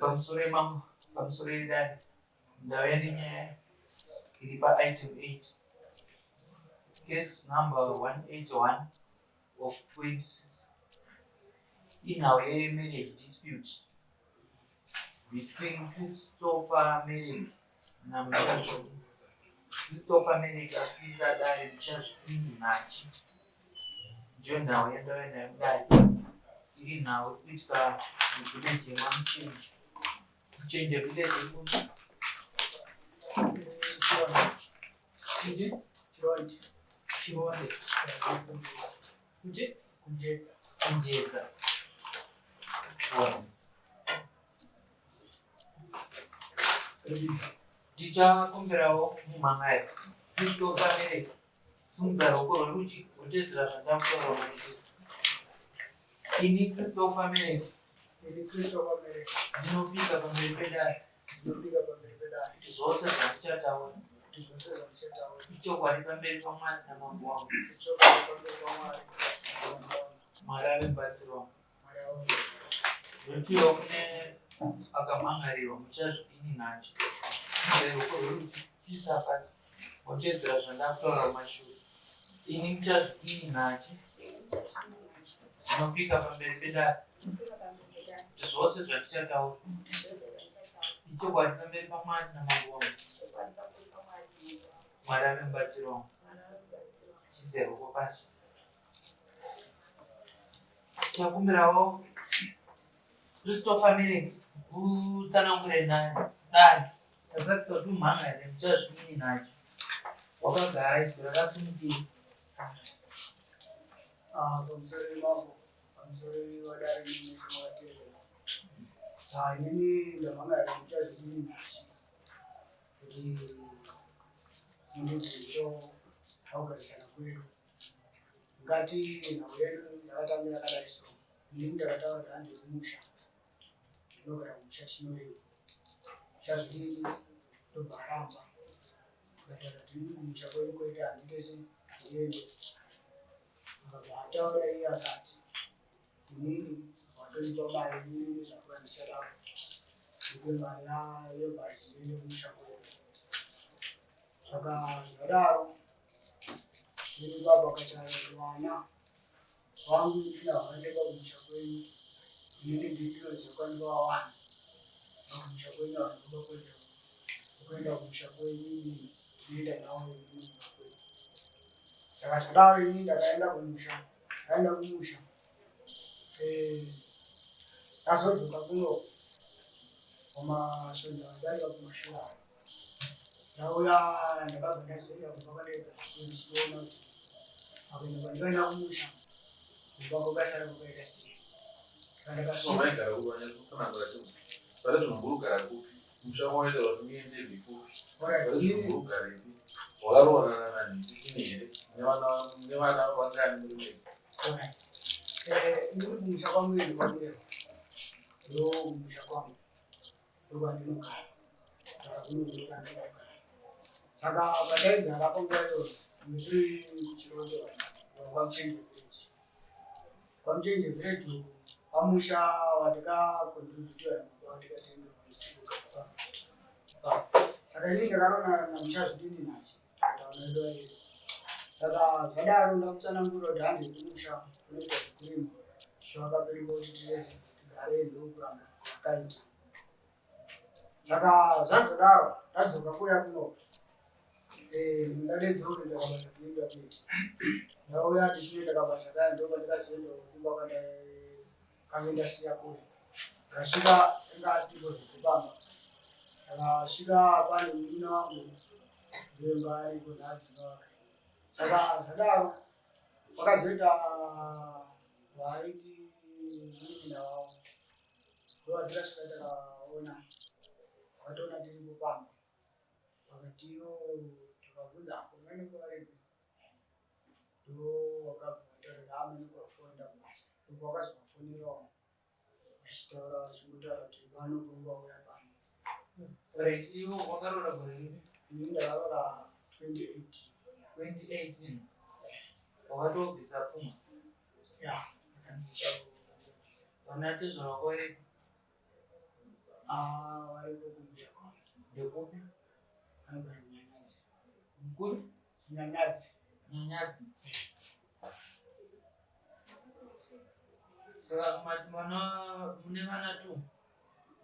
Pamusoro yemambo, pamusoro yedare, ndauya nenyaya iri paitem 8 case number 181 of 26 inhau yemarriage dispute between Christopher Merrick naMuchazvo. Christopher Merrick akwirira dare Muchazvidini Nhachi. Ndiyo nhau yandauya nayo mudare. Iri nhau iri kuitika muvillage yemaMuchenje. Muchenje village iri kupi? Chinji? Chironde. Chironde. Kuti? Kunjedza. Kunjedza. Ndichakumbirawo mumhan'ari Christopher Mereka simudza ruoko rwerudyi wotedzera zvandakutaura kumashure. Ini Christopher Mereka Ini Christopher Mereka ndinopika pamberi pedare ndinopika pamberi pedare kuti zvose zvandichataura kuti zvose zvandichataura ichokwadi pamberi paMwari namambo wangu. ichokwadi pamberi paMwari namambo wangu. Mwari ave mubatsiri wangu. Mwari ave mubatsiri wangu. Ndotiwo kune akamhan'arirwa muchazvidini nacho. Simudza ruoko rwerudyi chiisa pasi wotedzera zvandakutaura kumashure. Ini muchazvidini nachi ndinopika pamberi pedare kuti zvose zvandichataura ichokwadi pamberi paMwari namambo wangu. Mwari ave mubatsiri wangu. Chiisa ruoko pasi. Takumbirawo Christopher Mirek kutsanangure dare tasakisa kuti umhanga here muchazvidini nacho wakagara izwi rakasumukira. Ah, pamusoro pemambo, pamusoro vadare nemese makateerera. Ah, inini ndamhanga here muchazvidini nacho kuti mundibvunzewo pakugarisana kwedu. Ngati nhau yedu yakatanga yakadai so, inini ndakataura kuti handei kumusha, ndinogara kumusha Chinoreva. Chazvidini ndobva aramba akataura kuti inini kumusha kwenyu kwete handite se handiende. Akabva ataura iye akati inini watondipa mari inini zvakura ndichadaro ndipe mari yebhazi ndiende kumusha kwenyu. Saka zvadaro Ini baba akataura vana vangu ndinavo vaende pakumusha kwenyu inini ndinodzoka ndivawana pakumusha kwenyu havanoda kuenda kuenda kumusha kwenyu inini ndinoenda navo inini kumba kwenyu saka zvadaro inini ndakaenda kumusha ndaenda kumusha eh, ndazodzoka kuno kumasvondo adarika kumashure ayo Ndauya ndakabva ndazoenda kumba kwandaiga ndichiona kuti akaenda kwandikaenda kumusha kumba kwakasara kwakaita sei. Saka ndakasvika Maigara kupi vanyatsokusanangura chimwe. Pari zvino muri kugara kupi? Musha wawaita kuti muendepi kupi? Alright, Pari zvino inini muri kugarepi? Wakaroorana nanhikikini here? Mune vana mune vana vangani muri mese? alright. Eh, inini kumusha kwangu ini kwamurehwa. Ndo kumusha kwangu. Ndokwandinogara. Gara kuno ndokwandinogara. Saka pandaigara panguva iyoyo ndiri kuchironde kwaMuchenje village. KwaMuchenje village uku pamusha wandikakontributiwa nababa wandikatengerwa ndichigara pamba. Saka inini ndakaroona naMuchazvidini nachi tikataura edu vaviri. Saka zvadaro ndakutsanangura kuti hande kumusha kunoita zvekurima tichivaka pedu kuti tirese tigare ndokuramba kwakaita. Saka zvazodaro ndadzoka kuuya kuno eh, ndadedza kunoita kabasa kunoita kuita ndauya ndichinoita kabasa kaya ndoba ndikazoenda kumba kange ndasiya kure ndasvika inga asipo zvekupamba ndakasvika pane munin'ina wangu ndoimba ariko nhadzimba vakaenda saka zvadaro vakazoita vaiti munin'ina wavo ndovatikasvika takaona vakatoona tiripo pamba vakatiwo takabvunza apo vanenge varipi ndo wakabva wataura amene kwakuenda kubasa ndobva wakazovafonerawo vachitaura vachingotaura kuti vanobva vauya pano. Right, iwe wakaroora gore ripi? Ini ndakaroora 2018. 2018. Wakatobvisa pfuma? Ya, ndakabvisa. Vana tezvara wako varipi? Ah, variko kumusha kwangu. Ndekupi? Anogara kuNyanyadzi. Kupi? Nyanyadzi. Nyanyadzi. Saka mati mwana mune vana two.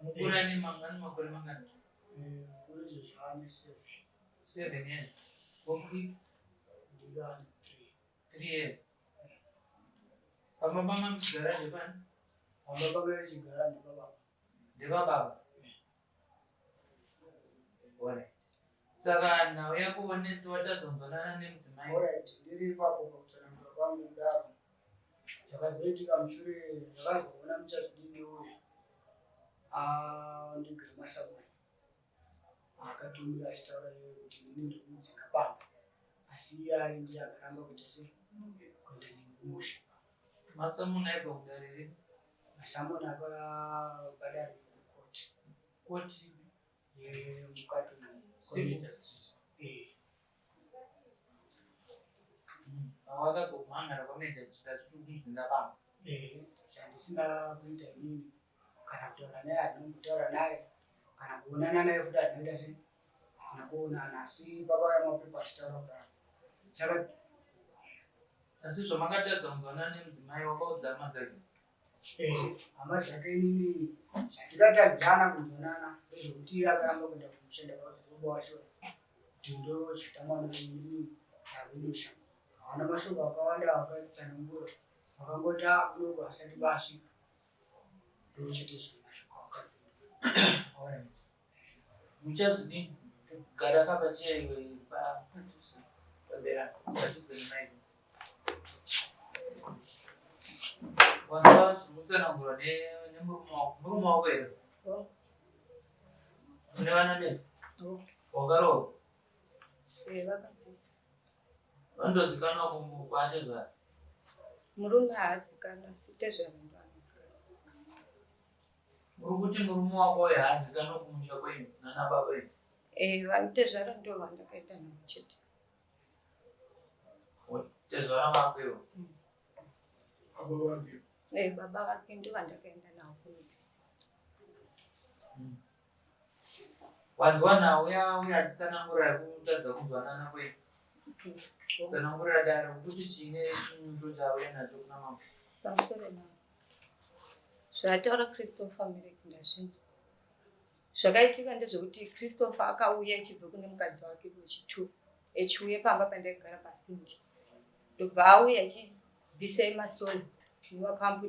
Mukuru ane mangani makore mangani? Eh, mukuru izvozvo ane 7. 7 years. Womudiki? Mudiki ane 3. 3 years. Pamba panga muchigara ndepani? Pamba panga tichigara ndepababa. Ndepababa. Alright. Saka nhau yako wanetsi watadzonzwanana nemudzimai. Alright, ndiri ipapo pakutsanangura kwangu kudaro. Zvakazoitika mushure ndakazoona muchatidini uya andigira masamani akatumira achitaura iyoyo kuti ndini ndiri kumudzinga pano asi iye ari ndiye akaramba kuita sei kuenda neni kumusha. Masamuni aibva kudare ripi? Masamuni akabhadharwa kukoti. Koti ipi? Yemukati Civil. Eh. Awakazomhangara kwamagistrate achiti kumudzinga pano. Eh, zvandisina kuita inini kana kutaura naye handina naye kana kuonana naye futi handinoita sei handina kuonana asi pakauya mapepa achitaura kudaro saka Asi zvamakatadza kunzwanana nemudzimai wakaudza hama dzake? Eh, hama dzake inini zvatikatadzirana kunzwanana ndezvekuti iye akaramba kuenda kumusha ndakaudza baba wacho kuti ndo zvatamwana inini ndakumusha havana mashoko akawanda akatsanangura vakangoti a kunoko asati vasvika ndochete zvino mashoko akabva. Alright. Muchazodini? Kugara kapacheya iwe padhuze pamberi padhuze nemic. Wanzwa zviri kutsanangurwa nemurume wako. Murume wako here? Oh. Mune vana mese? Oh. Wakaroorwa? Eh, vakabvisa. Vanotozikanwa kwaatezvara? Murume haazikanwa asi tezvara ndo anozikanwa. Muri kuti murume wako uyu haazikanwa kumusha kwenyu nana baba venyu? Eh, vanotezvara ndo vandakaenda navo chete. Tezvara vako ivo? Baba vake. Eh, baba vake ndo vandakaenda navo kunobvisa. Wanzwa nhau yauya achitsanangura yekutadza kunzwanana kwenyu. Tsanangurira dare kuti chiine chinyuto chauya nacho kuna mambo. Pamusoro navo. Zvataura Christopher Mereki ndazvinzwa. Zvakaitika ndezvekuti Christopher akauya achibva kune mukadzi wake wechi2 echiuya pamba pandaigara pasindi. Ndobva auya achibvisa masola nemapambu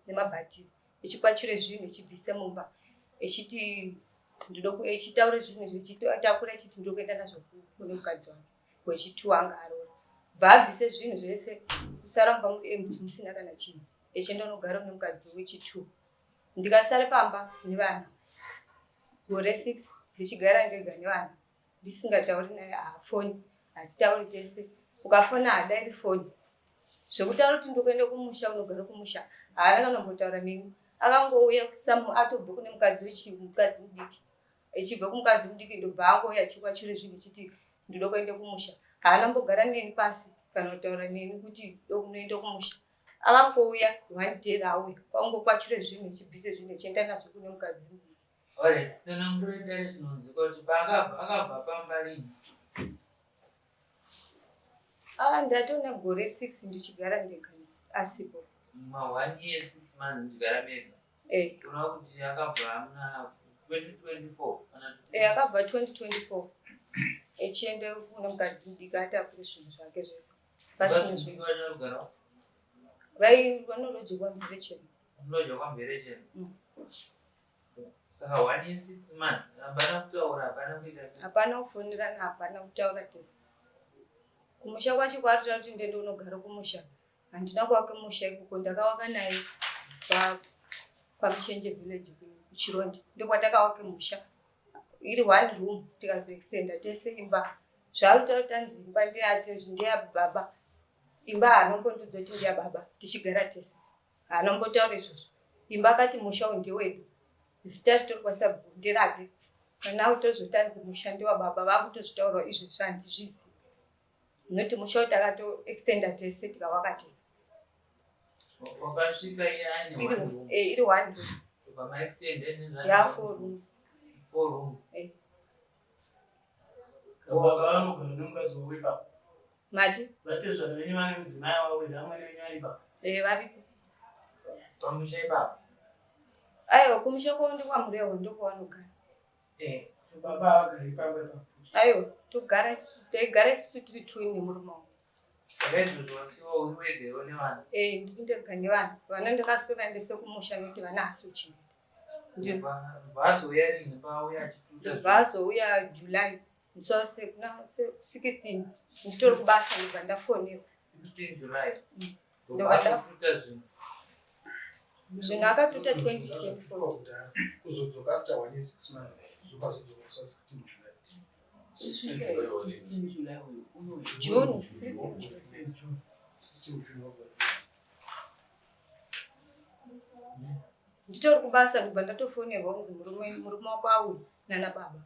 nemabhatiri echikwachure zvinhu echibvisa mumba echiti echitaura zvinhu echitakura echiti ndiri kuenda nazvo kune mukadzi wake wechi2 anga aroora. Bva abvise zvinhu zvese kusara mumba muri empty musina kana chinhu echienda unogara nemukadzi wechi2. Ndikasara pamba nevana gore 6 ndichigara ndega nevana ndisingatauri naye haafoni hatitauri tese ukafona haadairi foni zvekutaura kuti ndikuenda kumusha unogara kumusha haana kana kumbotaura neni akangouya atobva kune mukadzi mukadzi mudiki echibva kumukadzi mudiki ndobva angouya achikwachure zvinhu echiti ndoda kuenda kumusha haana mbogara neni pasi kana kutaura neni kuti ndokunoenda kumusha akangouya one day rauya kwangokwachure zvinhu echibvise zvinhu echienda nazvo kune mukadzi mudiki. Alright, tsanangura dare chinonzwika kuti paakabva akabva pamba rini? Ah, ndatona gore 6 ndichigara ndega asipo. Ma 1 year 6 months muchigara mega. Eh. Kureva kuti akabva muna 2024 kana Eh, akabva 2024 echienda kune mukadzi mudiki atakure zvinhu zvake zvese pasina mukadzi zvinhu. mudiki wacho arikugara Vai vanoloja kwaMverechena. Munoja kwaMverechena. Saka 1 year 6 months hapana kutaura hapana kuita sei. Hapana kufonerana hapana kutaura tese. Kumusha kwacho kwaari kuti ndiende unogara kumusha handina kuwaka musha ikoko ndakawaka naye paMuchenje village kuChironda ndokwatakawaka musha iri one room tikazoextenda tese imba zvaari kutaura kuti anzi imba ndeyababa imba haana kumbondiudza kuti ndeyababa tichigara tese haana kumbotaura izvozvo imba akati musha uyu ndewedu zita ritori kwasabhuku nderake kana kutozotanzi musha ndewababa vakutozvitaurawo izvozvo handizvizivi noti musha uyu takatoextenda tese tikawaka tese. Wakasvika iye aine Iri one room. Eh, iri one room. Ya four rooms. Four rooms. Eh. Baba vanogara nemukadzi wavo ipapo. Mati? Vatezvara venyu vane mudzimai wavo here amwene venyu vari ipapo? Eh, varipo. Pamusha ipapo. Aiwa, kumusha kwavo ndekwaMurehwa ndokwavanogara. Eh. Baba havagari ipapo ipapo. Aiwa, togara isu, taigara isusu tiri twin nemurume wangu. Saka izvozvo wasiwa uri wega iwe nevana. Eh, ndiri ndega nevana. Vana ndakasitovaendese kumusha nekuti vana hasi kuchengeta. Ndobva azouya rinhi paauya achituta? Ndobva azouya July musi wa 16 nditori kubasa ndobva ndafonerwa. 16 July. Ndobva azotuta zvinhu. Zvinhu akatuta 2024. Kuzodzoka after one year six months zvokazodzoka musi wa 16 July. 16 July uyu unoyu. June 16 June. 16 June wabva. Nditori kubasa ndobva ndatofonerwa kunzi murume murume wako auya nana baba.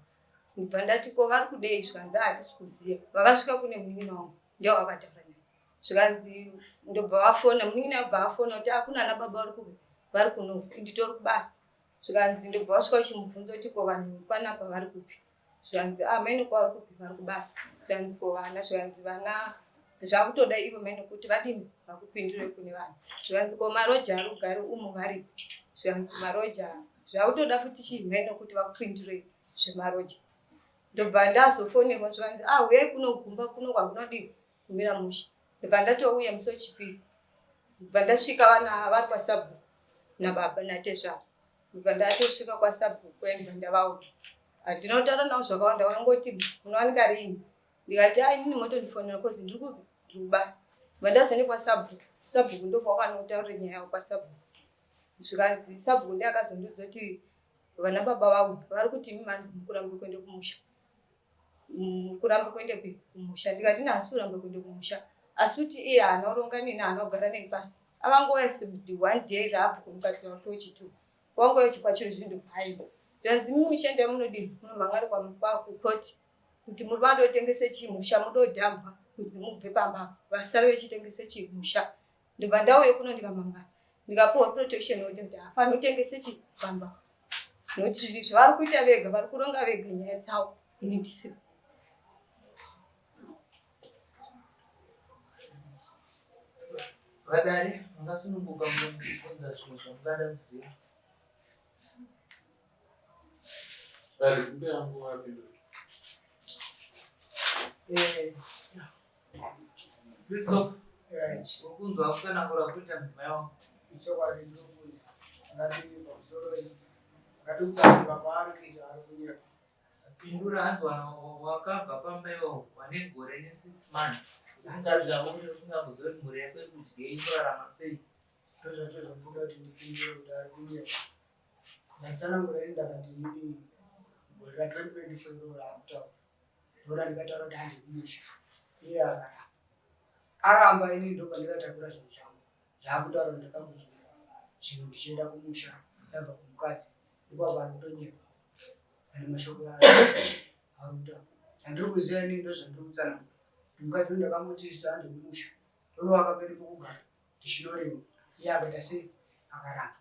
Ndobva ndati ko vari kudei zvikanzi hatisi kuziva. Vakasvika kune munin'ina wangu ndiye wakataura naye. Zvikanzi ndobva vafona munin'ina abva afona kuti akuna ana baba vari kupi vari kuno nditori kubasa. Zvikanzi ndobva vasvika vachimubvunza kuti ko vanhu panapa vari kupi. Zvikanzi ah maine ko vari kupi vari kubasa. Zvikanzi ko vana zvikanzi vana zvakutoda ivo maine kuti vadini vakupindure kune vanhu. Zvikanzi ko maroja ari kugara umu varipi. Zvikanzi maroja zvakutoda futi chii maine kuti vakupindure zvemaroja. Ndobva ndazofonerwa zvikanzi ah uyai kuno kumba kuno kwakunodii kumira mushe. Ndobva ndatouya musi wechipiri. Ndobva ndasvika vana vari kwasabhuku nababa natezvara. Ndobva ndatosvika kwasabhuku kuya ndobva ndavaona. Handina kutaura navo zvakawanda vakangoti munowanika rini. Ndikati ah inini motondifonera kozi ndiri kupi ndiri kubasa. Ndobva ndazoenda kwasabhuku. Sabhuku ndobva wakanotaurira nyaya yavo kwasabhuku. Zvikanzi sabhuku ndiye akazondiudza kuti vana baba vavo vari kuti imi manzi mukuramba kuenda kumusha. Kuramba kuenda kumusha. Ndikati nhasi kuramba kuenda kumusha. Asi kuti iye haana kuronga neni haana kugara neni pasi. Avangouya one day raabva kumukadzi wake wechitu. Wangouya chikwachiro zvinhu bhaibho. Zvanzi imi muchienda munodii munomhangara kwakukoti kuti muri vandotengese chimusha mudodhambwa kunzi mubve pamba vasare vechitengese chimusha. Ndobva ndauya kuno ndikamhangara ndikapuwa protection order kuti haafaniri kutengese chipamba nokuti zvinhu izvi vari kuita vega vari kuronga vega nyaya dzavo ini ndisipo. Vadare makasununguka munobvunza zvinhu zvamungada kuziva. Dare kumbe yangu vapindura. Eh, Christopher, Right. uri kunzwa kutsanangura kuita mudzimai wangu. Ichokwadi ndiri kunzwa. Ndakati pamusoro ndakati kutsanangura kwaari kuita ari kunyepa. Pindura hanzi wakabva pamba iwo wane gore ne6 months usingazvauri usingambozivi kuti mhuri yako iri kudyei kurarama sei. Ndozvacho zvandoda kuti ndipindure kuti ari kunyepa. Ndatsanangura ini ndakati inini gore ra 2024 iro raakutaura. Ndorandikataura kuti handi kumusha. Iye akaramba. Aramba inini ndopandikatakura zvinhu zvangu. Zvaakutaura kuti ndakakudzura zvinhu ndichienda kumusha ndabva kumukadzi. Ipapo ari kutonyepa. Ane mashoko aari kutaura. Zvandiri kuziva inini ndozvandiri kutsanangura. Mukadzi uyu ndakamuti isu handi kumusha. Tonovaka pedu pokugara tichinorima. Iye akaita sei? Akaramba.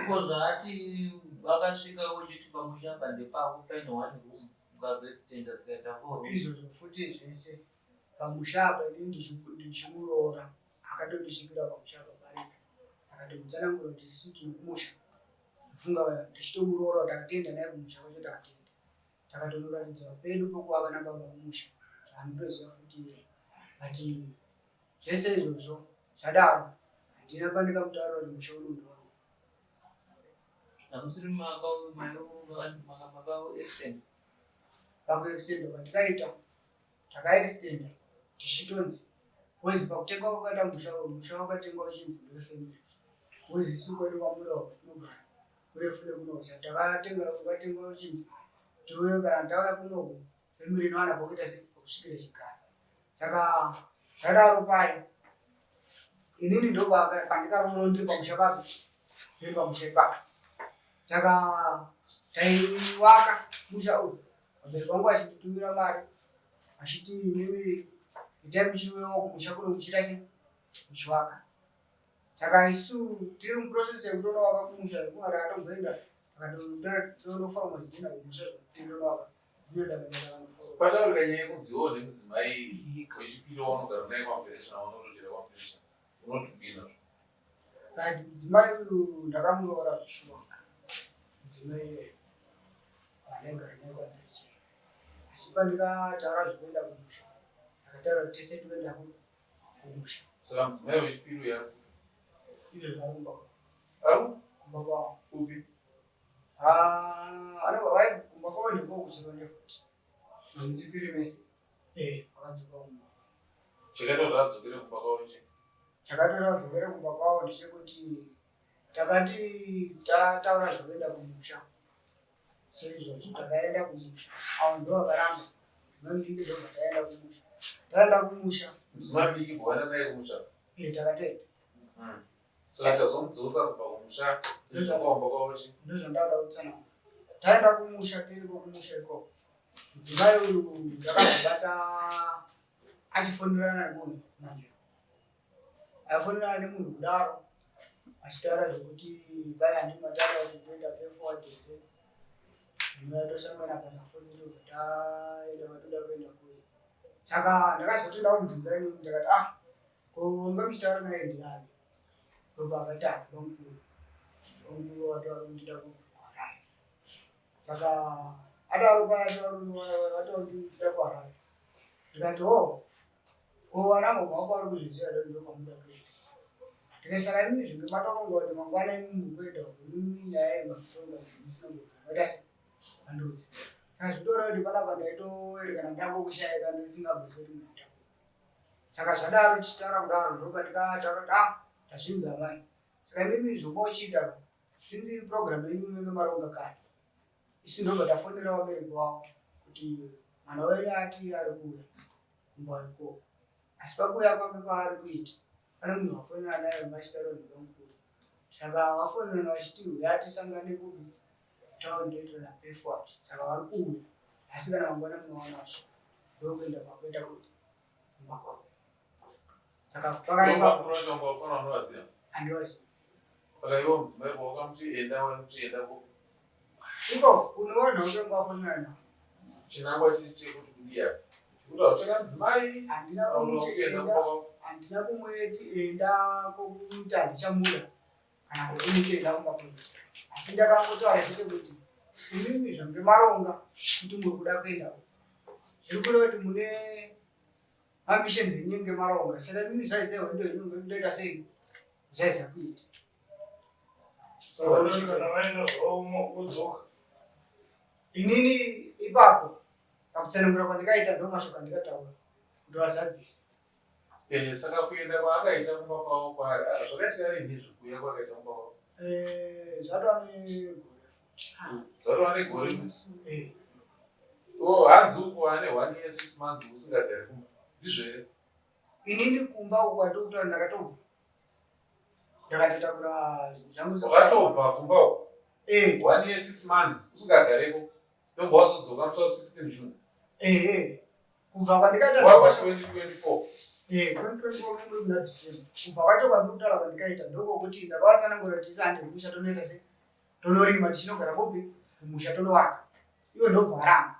Ko zvaati vakasvika uchiti pamusha apa ndepako paine one room ukazoextenda zikaita four rooms. Izvozvo futi zvese pamusha apa inini ndichimuroora akatondisvikira pamusha apa paripo akatomutsanangura kuti isu tiri kumusha funga ndichitomuroora kuti akatoenda naye kumusha kwacho takatoenda takatonoratidza pedu pokuvaka nababa kumusha zvaanotoziva futi iye but zvese izvozvo zvadaro handina pandikamutaurira kuti musha uno ndewangu. Hamusiri makaextend? Pakuextenda kwatikaita takaextenda tichitonzi wezi pakutengwa kwakaita musha uyu musha wakatengwa uchinzi ndewefamily wezi isu kwedu kwamurawo kwatinogara kurefu nekuno saka takatenga wakatengwa uchinzi tiuye kana tauya kunoku family inowana pokuita se pokusvikira chigaro saka zvadaro paye inini ndopandikaroora ndiri pamusha papi ndiri pamusha ipapo saka taiwaka musha uyu vabereki vangu vachinditumira mari vachiti inini itai muchiuyawo kumusha kuno muchiita se muchiwaka. Saka isu tiri muprocess yekutonovaka kumusha zvekuti takatomboenda takatonoforoma zvidhina kumusha zvekuti tinonovaka zvinoda kuenda takanoforoma. Pataurika nyaya yekunzi iwewe nemudzimai wechipiri waunogara naye kwaMvereshana waunotochera kwaMvereshana unoti kudii nazvo? Right, mudzimai uyu ndakamuroora zveshuwa. Mudzimai iyeyo wandaigara naye kwaMvereshana. Asi pandikataura zvekuenda kumusha ndakataura kuti tese toenda kumusha. Saka mudzimai wechipiri uyu ari kupi? Izvo ari kumba kwavo. Ari kumba kwavo. Kupi? Ah, anobva vai kumba kwavo ndiko kuChironde futi. Hamuchisiri mese? Eh, vakadzoka kumba. Chakaita kuti adzokere kumba kwavo chii? Chakaita kuti adzokere kumba kwavo ndechekuti takati tataura zvekuenda kumusha. Seizvozvo takaenda kumusha. Avo ndivo vakaramba. Mudzimai mudiki ndobva taenda kumusha. Taenda kumusha. Mudzimai mudiki bva waenda naye kumusha? Eh, takatoenda. Saka chazomudzosa kubva kumusha kudzoka kumba kwavo chii? Ndozvandauda kutsanangura. Taenda kumusha tiriko kumusha ikoko. Mudzimai uyu ndakazobata achifonerana nemunhu manheru. Aifonerana nemunhu kudaro achitaura zvekuti pai handiti mataura kuti toenda pefoward here. Ndinatosangana pamafoni tobva taenda vatoda kuenda kure. Saka ndakazoti ndamubvunza inini ndakati ah ko wanga muchitaura naye ndiani? Ndopaakati ah bamukuru. Bamukuru wataura kuti ndida kuHarare. Saka adaro paya ataura kuti ndida kuHarare. Ndikati oh ko vana mama vako vari kuzviziva here ndo kwamuda kuenda? Ndikati saka imimi zvinge matoronga kuti mangwana imimi muri kuenda uko imimi nyaya yemadzironga musina kumbobvira maita sei mandudzi. Saka zvitoreva kuti panapa ndaitoerekana ndangokushaika ndisingabvisi kuti munhu atakura. Saka zvadaro tichitaura kudaro ndopandikataura kuti ah ndazvinzwa amai. Saka imimi zvomba uchiita since program yenyu munenge maronga kare isu ndobva tafonera vabereki vavo kuti mwana wenyu ati ari kuuya kumba ikoko asi pakuuya kwake kwaari kuita pane munhu wafonera naye machitaura nebamukuru saka vafonerana vachiti uya tisangane kupi town toitirana payforward saka vari kuuya asi kana mangwana munowana vasvika ndokuenda kwakuenda kumba kwavo saka pakati Bamukuru vacho vanga vafanira vanovaziva handivazivi Saka iwe mudzimai wakamuti enda waimuti enda kupi? Iko kunoona unenge wafonera nawo. Chinangwa chiri chekuti kudii apa? Chekuti hauchada mudzimai? Handina kumuti enda, handina kumuti enda kokuti handichamuda kana kumuti enda kumba kwedu. Asi ndakangotaura chete kuti imimi zvange maronga kuti muri kuda kuenda uko. Zviri kureva kuti mune ambitions enyu enge maronga saka imimi zaizewa ndo yenyu ndoita sei zaiza kuita. Saka kana vaenda zvavo vodzoka. Inini ipapo pakutsanangura kwandikaita ndo mashoko andikataura kuti vazadzise. Eh, saka kuenda kwaakaita kumba kwavo kwaari ah, zvakaitika rini izvo kuuya kwaakaita kumba kwavo? Eh, zvatova negore futi. Zvatova negore futi. Eh. Oh, hanzi uko ane 1 year 6 months usingagari kumba. Ndizvo here? Inini kumba uko kwatokutaura ndakatobva. Ndakatotakura zvangu. Wakatobva kumba uko? Eh. 1 year 6 months usingagareko. Ndobva wazodzoka musi wa 16 June. Eh eh. Kubva kwandikaita Wabva 2024. Eh, 2024 muri muna December. Kubva kwacho kwandikutaura kwandikaita ndokokuti ndakavatsanangura kuti tisande kumusha tonoita sei? Tonorima tichinogara kupi? Kumusha tonovaka. Iwe ndobva waramba.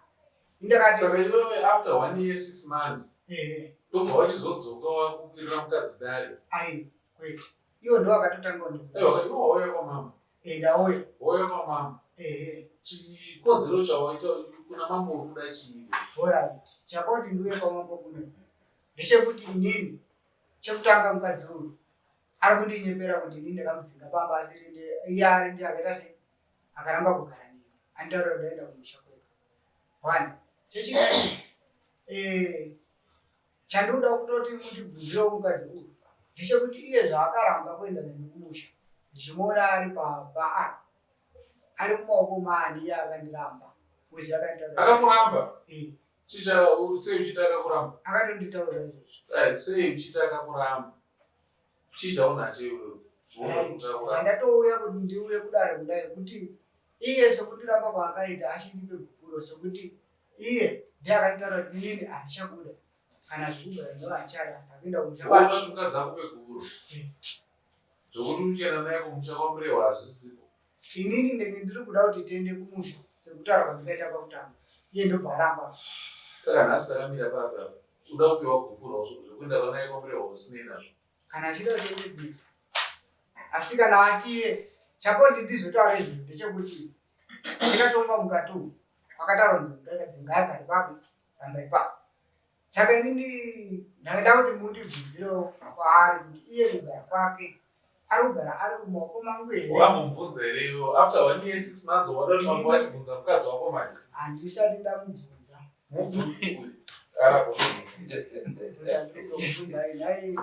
Indakati Saka iwewe after 1 year 6 months eh eh ndobva wachizodzoka wakukwirira mukadzi dare. ai kwete. Iwe ndo wakatotanga Aiwa, iwe wauya kwamambo. Eh ndauya. Wauya kwamambo. Eh eh. Chikonzero chawaita kuna mambo uri kuda chii? Alright. Chakoti ndiuye kwamambo kuno. Ndechekuti inini chekutanga mukadzi uyu ari kundinyepera kuti inini ndakamudzinga pamba asi iye ari ndiye akaita sei akaramba kugara neni anditaura kuti ndaenda kumusha kwedu. One. Chechipiri eh Chandinoda kutoti mundibvunzirewo mukadzi uyu ndechekuti iye zvaakaramba kuenda neni kumusha ndichimuona ari pamba apa ari mumaoko maani iye akandiramba kuzi akanditaurira Akakuramba? Eh. Chicha sei uchiti akakuramba? Akatonditaurira izvozvo. Right, sei uchiti akakuramba? Chii chaunacho iwewe? Chiona kuti akakuramba. Zvandatouya kuti ndiuye kudare kudai kuti iye sekundiramba kwaakaita achindipe gupuro sekuti Iye ndiye akanditaura kuti inini handichakuda kana zvekugara newe handichada ndakuenda kumusha kwake. Unoda kuti mukadzi akupe gupuro? Zvekuti uchienda naye kumusha kwaMurehwa hazvisipo. Inini ndenge ndiri kuda kuti tiende kumusha sekutaura kwandikaita pakutanga, iye ndobva aramba. Saka nhasi takamira papi apa? Uda kupiwa gupuro zvekuenda kwanaye kwaMurehwa usinei nazvo. Kana achida kuti tiende kumusha. Asi kana atiye chapoti ndizotaura izvi ndechekuti ndikatomba mukati umu kwakataurwa kunzi ngaagare papi pamba ipapo. Saka inini ndaida kuti mundibvunzirewo kwaari kuti iye kugara kwake ari kugara ari mumaoko mangu here? Wamubvunza here iwe? After one year six months wada kuti mambo achibvunza mukadzi wako manje? Handisati ndamubvunza. Mubvunzi uyu. Ara kumubvunza nhai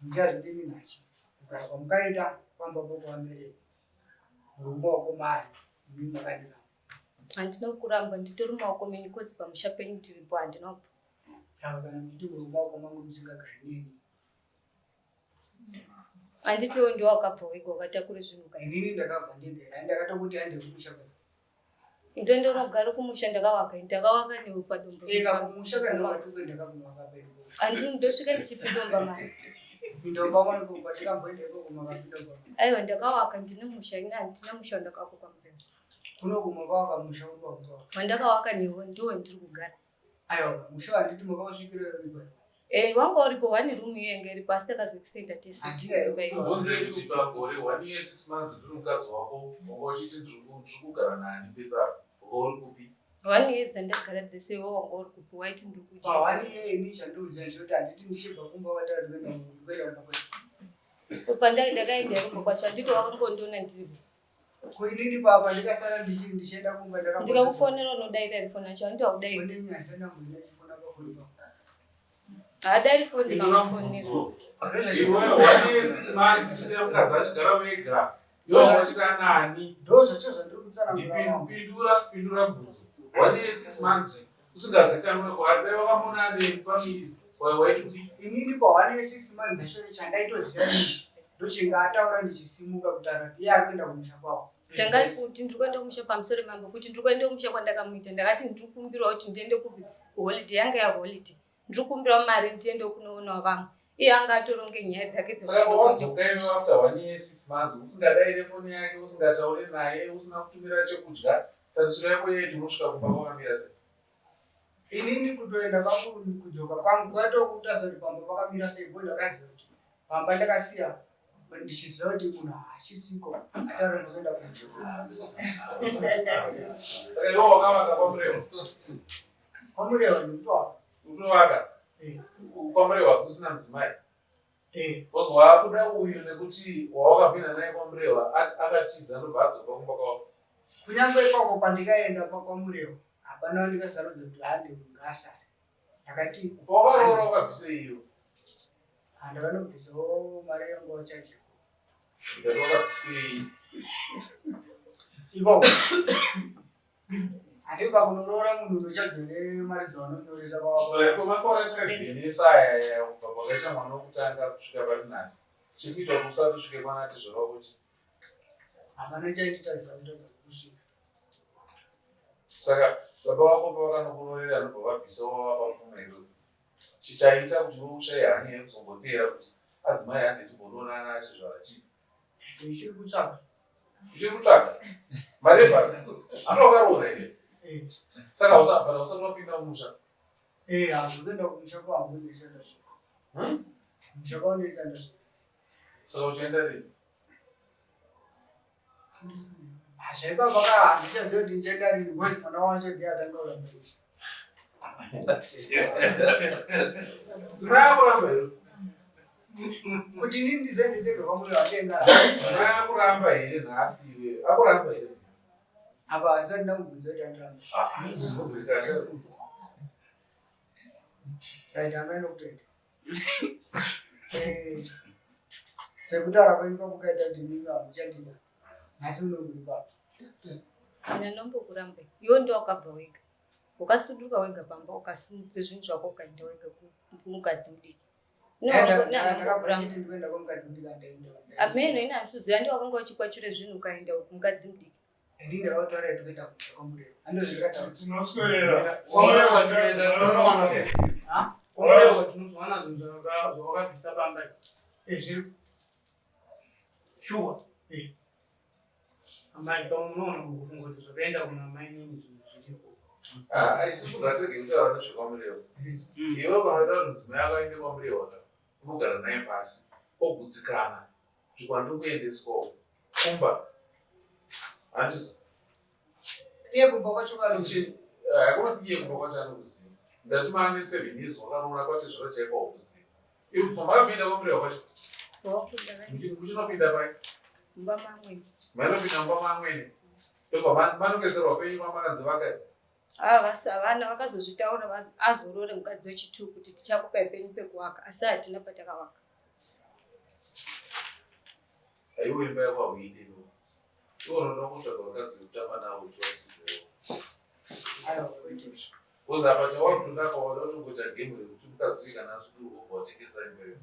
muchazvidini nachi kugara kwamukaita kwamba kwakwamereka muri mumaoko mari imi makandiramba. Handina kukuramba nditori mumaoko menyu kozi pamusha penyu ndiripo handina kubva. Saka kana muchiti muri mumaoko mangu musingagari neni. Handiti iwe ndiwe wakabva wega wakatakura zvinhu ukaenda. Inini ndakabva ndega here? Ndakatokuti aende kumusha kwedu. Ndoenda unogara kumusha ndakawaka ndakawaka newe padombo. Eka kumusha kana wakati kuenda kakunovaka pedu. Handini ndosvika ndichipinda mumba mani. Kupinda mumba mani kwatikamboenda ikoko makapinda mumba. Aiwa ndakawaka ndine musha ini handina musha wandakawaka kwaMurehwa. Kuno kumakawaka musha uri kwakawaka. Wandakawaka newe ndiwo ndiri kugara. Aiwa musha wanditi makausvikira uripo. Eh, wanga uripo one room iyo yanga iripo asi takazoextenda tese. Handina here Imba iyo. Mubvunze kuti pagore one year six months ndiri mukadzi wako wanga uchiti ndiri kugara nani pese apa wanga uri kupi? One year dzandagara dzese iwe wanga uri kupi waiti ndiri kudya. Pa one year ini chandiuziva ndechekuti handiti ndichibva kumba wataura kuti kuenda kumba kwedu. Pandai ndakaenda here kumba kwacho handiti wakangondiona ndiripo. Ko inini papa ndikasara ndichienda kumba ndaka Ndikakufonera unodaira here foni yacho handiti haudairi. Foni yenyu haisati ndamboenda ndichifona pafoni pako. Haadairi foni ndikamufonera. Iwe one year six months usina mukadzi achigara wega. Iwe wachida nani? Ndo zvacho zvandiri kutsanangura. Pindura pindura mubvunzo. One year six months usingazikanwe kwaari dai wakamona ane pamiri waiti kuti Inini pa one year six months zvacho chandaitoziva inini ndochinga ataura ndichisimuka kutaura kuti iye ari kuenda kumusha kwavo. Tanga kuti ndiri kuenda kumusha pamusoro mambo kuti ndiri kuenda kumusha kwandakamuita ndakati ndiri kukumbirawo kuti ndiende kupi kuholiday yanga yaholiday ndiri kukumbirawo mari ndiende kunoonawo vamwe iye anga atoronge nyaya dzake Saka pawadzoka iwe after one year six months usingadaire foni yake usingataure naye usina kutumira chekudya tarisiro yako yeti unosvika kumba kwakamira sei? Inini kutoenda kwangu kudzoka kwangu kwaitokuta kuti pamba pakamira sei bo ndakaziva kuti pamba ndakasiya ndichiziva kuti munhu haachisiko ataura ndikuenda kumusha. Saka iwe wakavaka kwaMurehwa? KwaMurehwa ndikutovaka. Kutovaka? Eh. KwaMurehwa kusina mudzimai? Eh. Because waakuda uyu nekuti wawakapinda naye kwaMurehwa akatiza ndobva adzoka kumba kwavo. Kunyangwe ikoko pandikaenda kwaMurehwa hapana wandikasarudza kuti hande ngasare. Ndakati pawakaroora wakabvisei iyo? Handakanobvisawo mari yangu wachaje. Ndati wakabvisei? Ikoko. Handii pakunoroora munhu unochajere mari dzaunonyoresa pawa. Kwemakore 7 ese aya kubva pakaita mwana wekutanga kusvika pari nhasi. Chiri kuita kuti usati usvike kwana tezvara wako chii? Hapana chaitita zvakutadza kusvika. Saka baba vako pavakanokuroorera ndobva vabvisa wavapa pfuma iyoyo. Chichaita kuti iwe ushaye hanya yekuzomboteera kuti adzimai hande timbononana atezvara chii? Ndichiri kutsvaga. Uchiri kutsvaga? Mari yebhasi? Hapana wakaroora here? Eh. Saka usabhara usati wapinda mumusha. Eh, handikuenda kumusha kwangu ndisati ndasvika. Kumusha kwangu ndisati ndasvika. Saka uchaenda rini? Zvaipapa ka handichaziva kuti ndichaenda rini because mwana wacho ndiye atanga kuramba izvi. Mudzimai akuramba here? Kuti inini ndizoende ndega kwamuri vatenga. Mudzimai akuramba here nhasi iwe? Akuramba here mudzimai? Apa handisati ndamubvunza kuti andiramba. Mubvunze kana. Right, hameno kutoenda. Eh, sekutaura kwenyu kwamukaita kuti inini hamuchandida. Nhasi uno muri papa. Ndanombokuramba iwe ndiwe wakabva wega wakasuduruka wega pamba ukasimudza zvinhu zvako ukaenda wega kumukadzi mudiki. Ndakabva ndikuenda kwamukadzi mudiki andaenda. Ameno ini asi kuziva ndiwe wakanga uchikwachura zvinhu ukaenda kumukadzi mudiki. Ini ndakataura kuti kuenda kumusha kwaMurehwa. Handozvakataura. Tinoswedera. Kwamurewa tinoenda tinowana. Ha? Kwamurewa tinozowana zvinhu zvawakabvisa pamba. Eh, zviri. Shuwa. Amai pamwe munoona mukufunga kuti zvakaenda kuna mainini zvinhu zviripo. Ah, isusu ngatirege kutaura nezvekwaMurewa. Iwe kana uida kuti mudzimai ako aende kwaMurewa ka, unogara naye pasi ogutsikana kuti kwandiri kuendeswa uku kumba. Handiti? Iye kumba kwacho kari. Chichi, eh, hakuna iye kumba kwacho anokuziva. Ndati maane 7 years wakaroora kwatezvara chaiko haukuziva. Iwe pamakapinda kwaMurewa kwacho, Wakunda kai muchinopinda pai? mumba mamwene. Mainopinda mumba maamwene. Ndobva manongedzerwa penyu pamakanzi vakai. Ava vasavana vakazozvitaura azorore mukadzi wechitu kuti tichakupai penyu pekuvaka asi hatina patakavaka. Haiwa imba yako hauide iwe. Iwe unoda kutsvaga vakadzi vekutamba navo uchivatizirawo. Aiwa kwete izvo. Because apa chawakutoda apa wada kutongoita game rekuti mukadzi uyu kana asuduruka ubva watengesa imba iyo.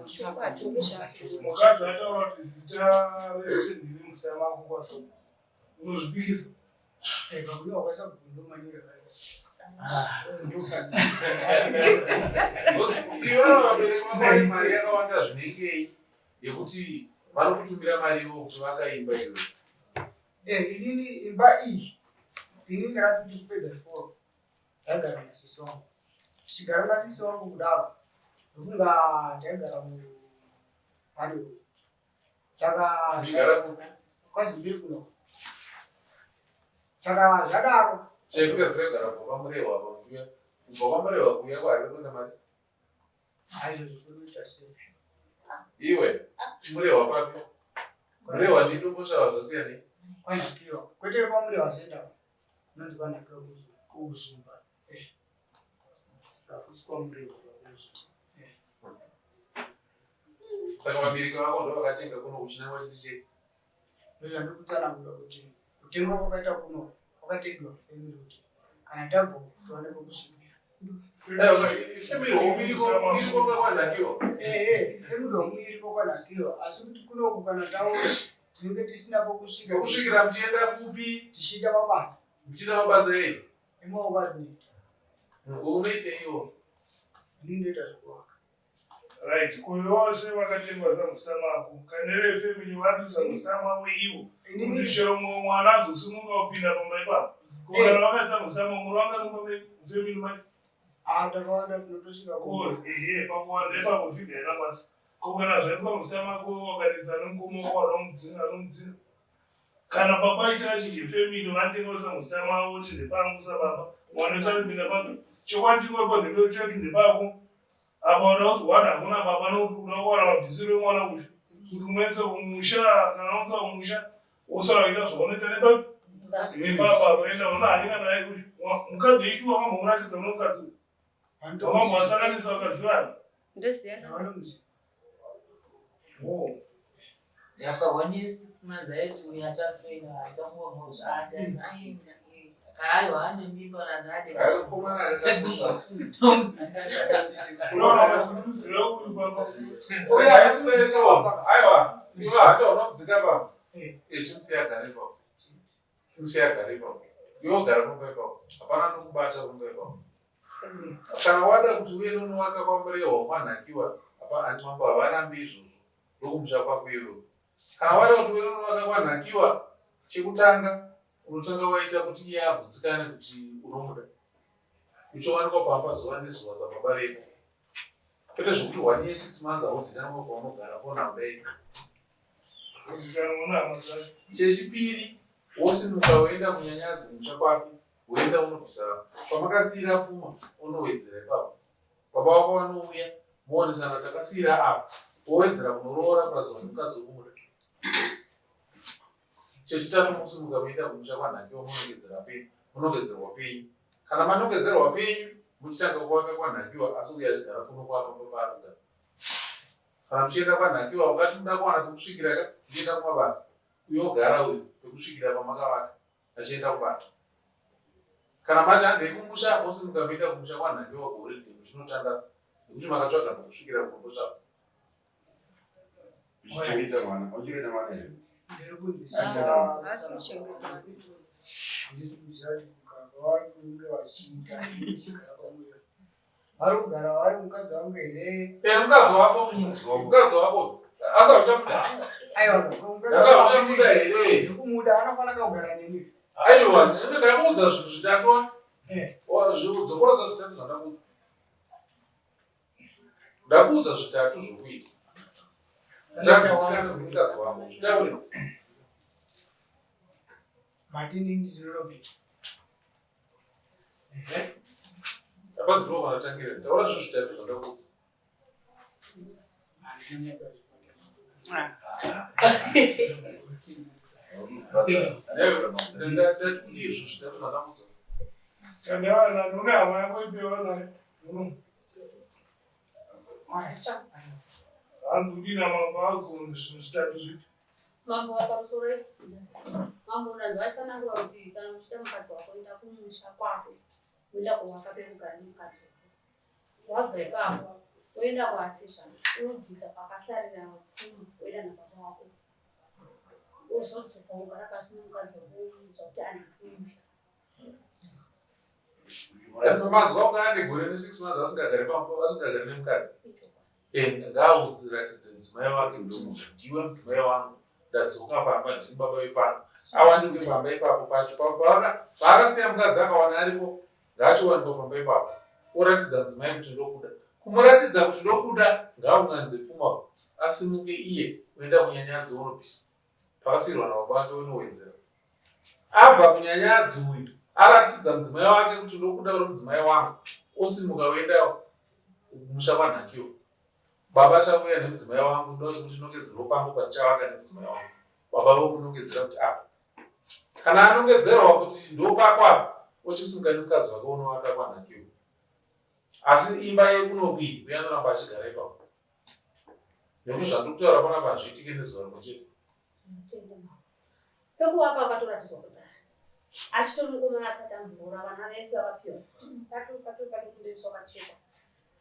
Chokwadi ndozvacho. Mukadzi ataura kuti zita rese ndiri muzita mako kwasabhuku. Unozvipikisa? Eh, pakudiwa kwasabhuku ndomanyore akaita. Because iwewe vabereki vako vane mari yakawanda zvinengei yekuti vanokutumira mari iwo kuti vakaimba iwe. Eh, inini imba iyi inini ndakati ndichipedza chikoro ndaigara nasisi wangu tichigara nasisi wangu kudaro ndofunga ndaigara muhariwo saka Uchigara kupi? kwazimbiri kuno saka zvadaro Chekuita sekugara kubva kwaMurewa apa uchiuya kubva kwaMurewa kuuya kwaHarare kuenda mari. Haizvozvo kunoita sei? Iwe Murewa papi? Murewa neDomboshava zvasiyanei? Kwanhakiwa kwete kwaMurewa senda kunonzi kwanhakiwa kuZumba. KuZumba. Eh. Hakusi kwaMurewa kuZumba. Saka vabereki vako ndo vakatenga kuno kuchinangwa chiti chei? Ndozvandikutsanangura kuti kutengwa kwakaita kuno kwakatengewa family kuti kana tabva tiwane pekusvikira. Family home iriko iriko kwanhakiwa. Ehe, family home iriko kwanhakiwa asi kuti kunoku kana tauya tinenge tisina pokusvika. Kusvikira muchienda kupi? Tichiita mabasa. Muchiita mabasa ei? Emaoko atinoita. Unoiteiwo? Ini ndoita zvekuvaka. Right, ko vose vakatengwa zamuzita mako kana vefamily vadusa muzita mavo ivo kuti chero mumwe mwana azosununga kupinda pamba ipapo ko kana vakaisa muzita mavo muri vangani mumba mefamily macho? Ah, takawanda tinotosvika ko ehe pakuwanda ipapo figa haina basa ko kana zvaiswa muzita mako wakanetsa nemukoma wako anomudzinga anomudzinga Kana baba aita chinje family vatenga vasa muzita mavo kuti ndepangu sababa mwana wese anopinda papi chokwadi chikopo ndenge chetu ndepako apa uda kuzowana hakuna baba nokuti uda kuwana mabvisiro emwana uyu kuti umuendese kumusha kana unoisa kumusha wosara kuita zvaunoita nepapi nepapa kuenda una hanyika naye kuti mukadzi wechitu wakambomuratidza unomukadzi wakambovasanganisa vakazivana Ndoziyana. Oh. Yapa one year six months aiti uyu achafela achangonwa zvaada. Aiwa ane mimba nandade. Unoona masundudzira uyu pamba. Uya haisi Aiwa, iwe hata unodzika pa. Eh, chimusiya agare ipapo. Chimusiya agare ipapo. Iwe ugara pamba ipapo. Hapana anokubata pamba ipapo. Kana wada kuti uende unovaka kwaMurehwa kwanhakiwa apa mambo havarambi izvozvo ndokumusha kwako iwewe. Kana wada kuti uende unovaka kwanhakiwa chekutanga unotanga waita kuti iye agutsikane kuti unomuda. Uchiwanikwa pamba zuva nezuva sababa veko. Kwete zvekuti one year 6 months hauzikanwa kwaunogara fona kudai. Kuzikanwa nehama dzake. Chechipiri wosimuka woenda kuNyanyadzi kumusha kwake woenda unobvisa pamakasiira pfuma unowedzera ipapo. Baba vako vanouya moonesana takasiira apa wowedzera kunoroora kuratidza kuti mukadzi uri kumuda. Chechitatu mosimuka moenda kumusha kwaNhakiwa monongedzera penyu monongedzerwa penyu. Kana manongedzerwa penyu muchitanga kuvaka kwaNhakiwa asi uye achigara kuno kwaapamba paari kugara. Kana muchienda kwaNhakiwa ungati muda kuwana pekusvikira ka muchienda kumabasa uyo ogara uyo pekusvikira pamakavaka achienda kubasa. Kana mati handei kumusha mosimuka moenda kumusha kwaNhakiwa kuholiday muchinotandara nekuti makatsvaga pekusvikira kunototsvaga. Uchichengeta mwana, uchichengeta mwana here? Ndiri kunzwisisa. Haasi kuchengeta mwana. Handisi kuziva kuti kugara kwavari kunge vachiita ndichigara pamwe. Vari kugara vari mukadzi wangu here? Eh, mukadzi wako, mukadzi wako. Asi hauchamuda. Aiwa, Ndanga uchamuda here? Ndikumuda, anofanira kugara neni. Aiwa, ndakuudza zvinhu zvitatu. Eh. Dzokorodza zvitatu zvandakuudza. Ndakuudza zvitatu zvokuita. Ndakutsikana nemukadzi wako. Zvitatu. Matini ndinobvisa. Apa zvinova vanatangira. Taura zvinhu zvitatu zvandakuudza. Ndati kudii izvo zvitatu zvandakuudza. Tandawana nune hama yako ipiwa naye. Uno. Hanzi kudii namambo azonzi zvinhu zvitatu zvipi? Mambo vapamusoro mambo unanzi vachitsanangura kuti kana uchida mukadzi wako enda kumusha kwako woenda kuvaka pekugara nemukadzi wako wabva ipapo woenda kwaatezvara unobvisa pakasarira pfuma woenda nababa wako wozodzoka wogara pasi nemukadzi wako womuudza kuti ane kumusha. Manzwa kunge ane gore ne6 months asingagari pamba asingagari nemukadzi. Eh, ngaaudziratidze mudzimai wake ndomuda. Ndiwe mudzimai wangu. Ndadzoka pamba ndini baba vepano. Awanikwe pamba ipapo pacho. Paakasiya mukadzi akawana aripo ngaachiwanikwa pamba ipapo. Oratidza mudzimai kuti ndokuda. Kumuratidza kuti ndokuda ngaaunganidze pfuma asimuke iye oenda kunyanyadzi onopisa. Pakasiyirwa nababa vake onowedzera. Abva kunyanyadzi uyu aratidza mudzimai wake kuti ndokuda uri mudzimai wangu osimuka oenda kumusha kwanhakiwa. Baba tauya nemudzimai wangu ndoda kuti nongedzerwo pangu pandichavaka nemudzimai wangu. Baba vokunongedzera kuti apa. Kana anongedzerwa kuti ndopako apa ochisimuka nemukadzi wake onovaka kwanhakiwa. Asi imba yekunoku iyi uye anoramba achigara ipapo. Nekuti zvandiri kutaura panapa hazviitike nezuva rimwe chete. Pekuvaka vakatoratidzwa kudhara achitori mukomana asati amboroora vana vese vakapiwa pake pake pake kundoiswa kachekwa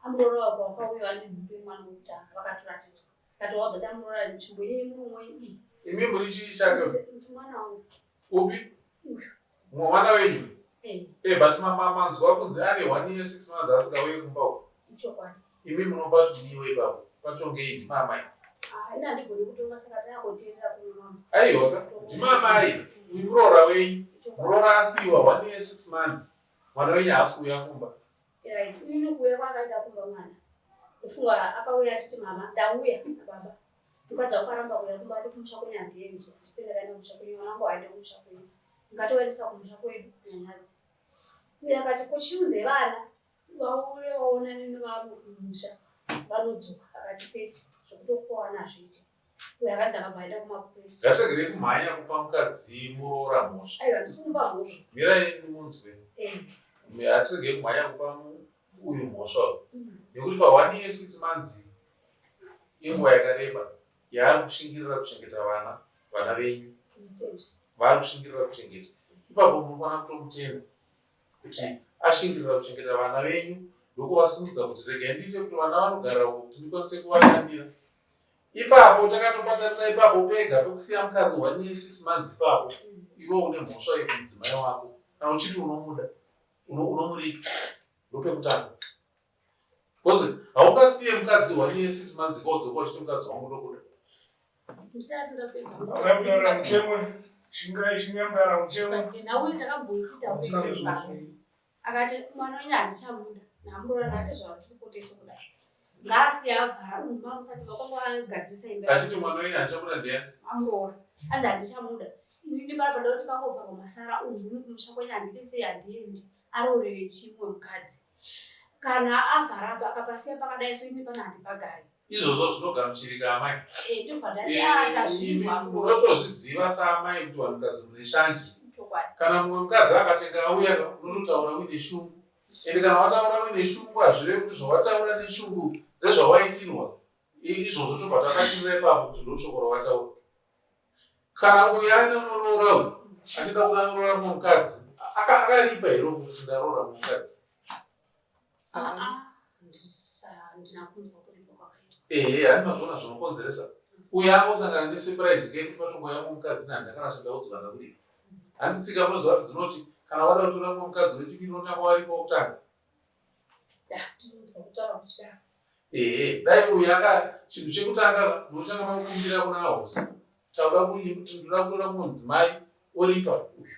amuroora wako wakauya ane nhumbu yemwana wekutanga vakatoratidzwa katovaudza kuti amuroora nzvimbo yenyu yemurume iyi. Imi muri chii chake? Ndi mwana wangu. Upi? Mwana wenyu? Eh. Eh, but mama manzwa kunzi ane 1 year 6 months asingauye kumba uko. Ichokwadi. Imi munopa tudiwe ipapo. Patongei ndimamai. Ah, ina handigoni kutonga saka takuteerera kuna mama. Aiwa ka. Ndimamai. Uyu muroora wenyu. Muroora asiiwa 1 year 6 months. Mwana wenyu haasi kuuya kumba. Right. Inini kuuya kwaakaita kumba mwana. Ndofunga akauya achiti mama ndauya nababa. Mukadzi akaramba kuuya kumba ati kumusha kwenyu handiendi. Handipinde kaenda kumusha kwenyu mwana wangu haende kumusha kwenyu. Ndikatovaendesa kumusha kwedu Nyanyadzi. Uye akati ko chiunze vana vauye vaonane nevamwe kumusha vanodzoka. Akati kwete zvekutokupa vana hazviite. Uye akanzi akabva aenda kumapurisa. Ngatiregerei kumhanya kupa mukadzi muroora mhosva. Aiwa handisi kumupa mhosva. Mirai munzwe. Eh. Hatiregei kumhanya kupa uyu mhosva uyu. Nekuti pa 1 year 6 months inguva yakareba yaari kushingirira kuchengeta vana vana venyu. Vaari kushingirira kuchengeta. Ipapo munofanira kutomutenda kuti ashingirira kuchengeta vana venyu ndokuvasimudza kuti regai ndiite kuti vana vanogara uko kuti ndikwanise kuvashandira. Ipapo takatopatarisa ipapo pega pekusiya mukadzi 1 year 6 months ipapo iwe une mhosva yekumudzimai wako kana uchiti unomuda unomuripa ndopekutanga because haungasiye mukadzi 1 year 6 months kodzoka uchiti mukadzi wangu ndokuda. Ndisati ndapedza. Amai mudara muchemwe. Shingai shingai mudara muchemwe. Nauyu takamboiti tauri akati mwana wenyu handichamuda namuroora ndati zvatiri kutese kudai ngaasiye avhara umba musati vakwanga vagadzirisa imba Achiti mwana wenyu handichamuda ndiyani? Amuroora anzi handichamuda inini pano panoda kuti pangovharwa masara umu ini kumusha kwenyu handiti sei handiendi aroorere chimwe mukadzi kana avhara apa akapasiya pakadai so ini pano handipagari. Izvozvo zvinogamuchirika amai. Eh, ndobva ndati ah, tazvinzwa. Unotozviziva saamai kuti vanhukadzi mune shanje. Chokwadi. Kana mumwe mukadzi akatenga auya unototaura uine shungu. Ende kana wataura uine shungu hazvirevi kuti zvawataura neshungu dzezvawaitirwa izvozvo tobva takatirira ipapo kuti ndoshoko rawataura. Kana uyu aine unoroora uyu achida kuti anoroora mumwe mukadzi akaripa here kuti ndaroora mumwe mukadzi? Ah, handina kunzwa kuripa kwakaitwa. Ehe, hani mazviona zvinokonzeresa. Uyu angosangana nesurprise ke kuti patongouya mumwe mukadzi nani ndakana zvandaudzwa ndakuripa. Handi tsika munoziva kuti dzinoti kana wada kutora mumwe mukadzi wechipiri unotanga waripa wokutanga. Ya, ndinonzwa kutaura kuchidaro. Ehe, dai uyu anga chinhu chekutanga munotanga makukumbira kuna hosi. Tauda kuti ndoda kutora mumwe mudzimai oripa uyu.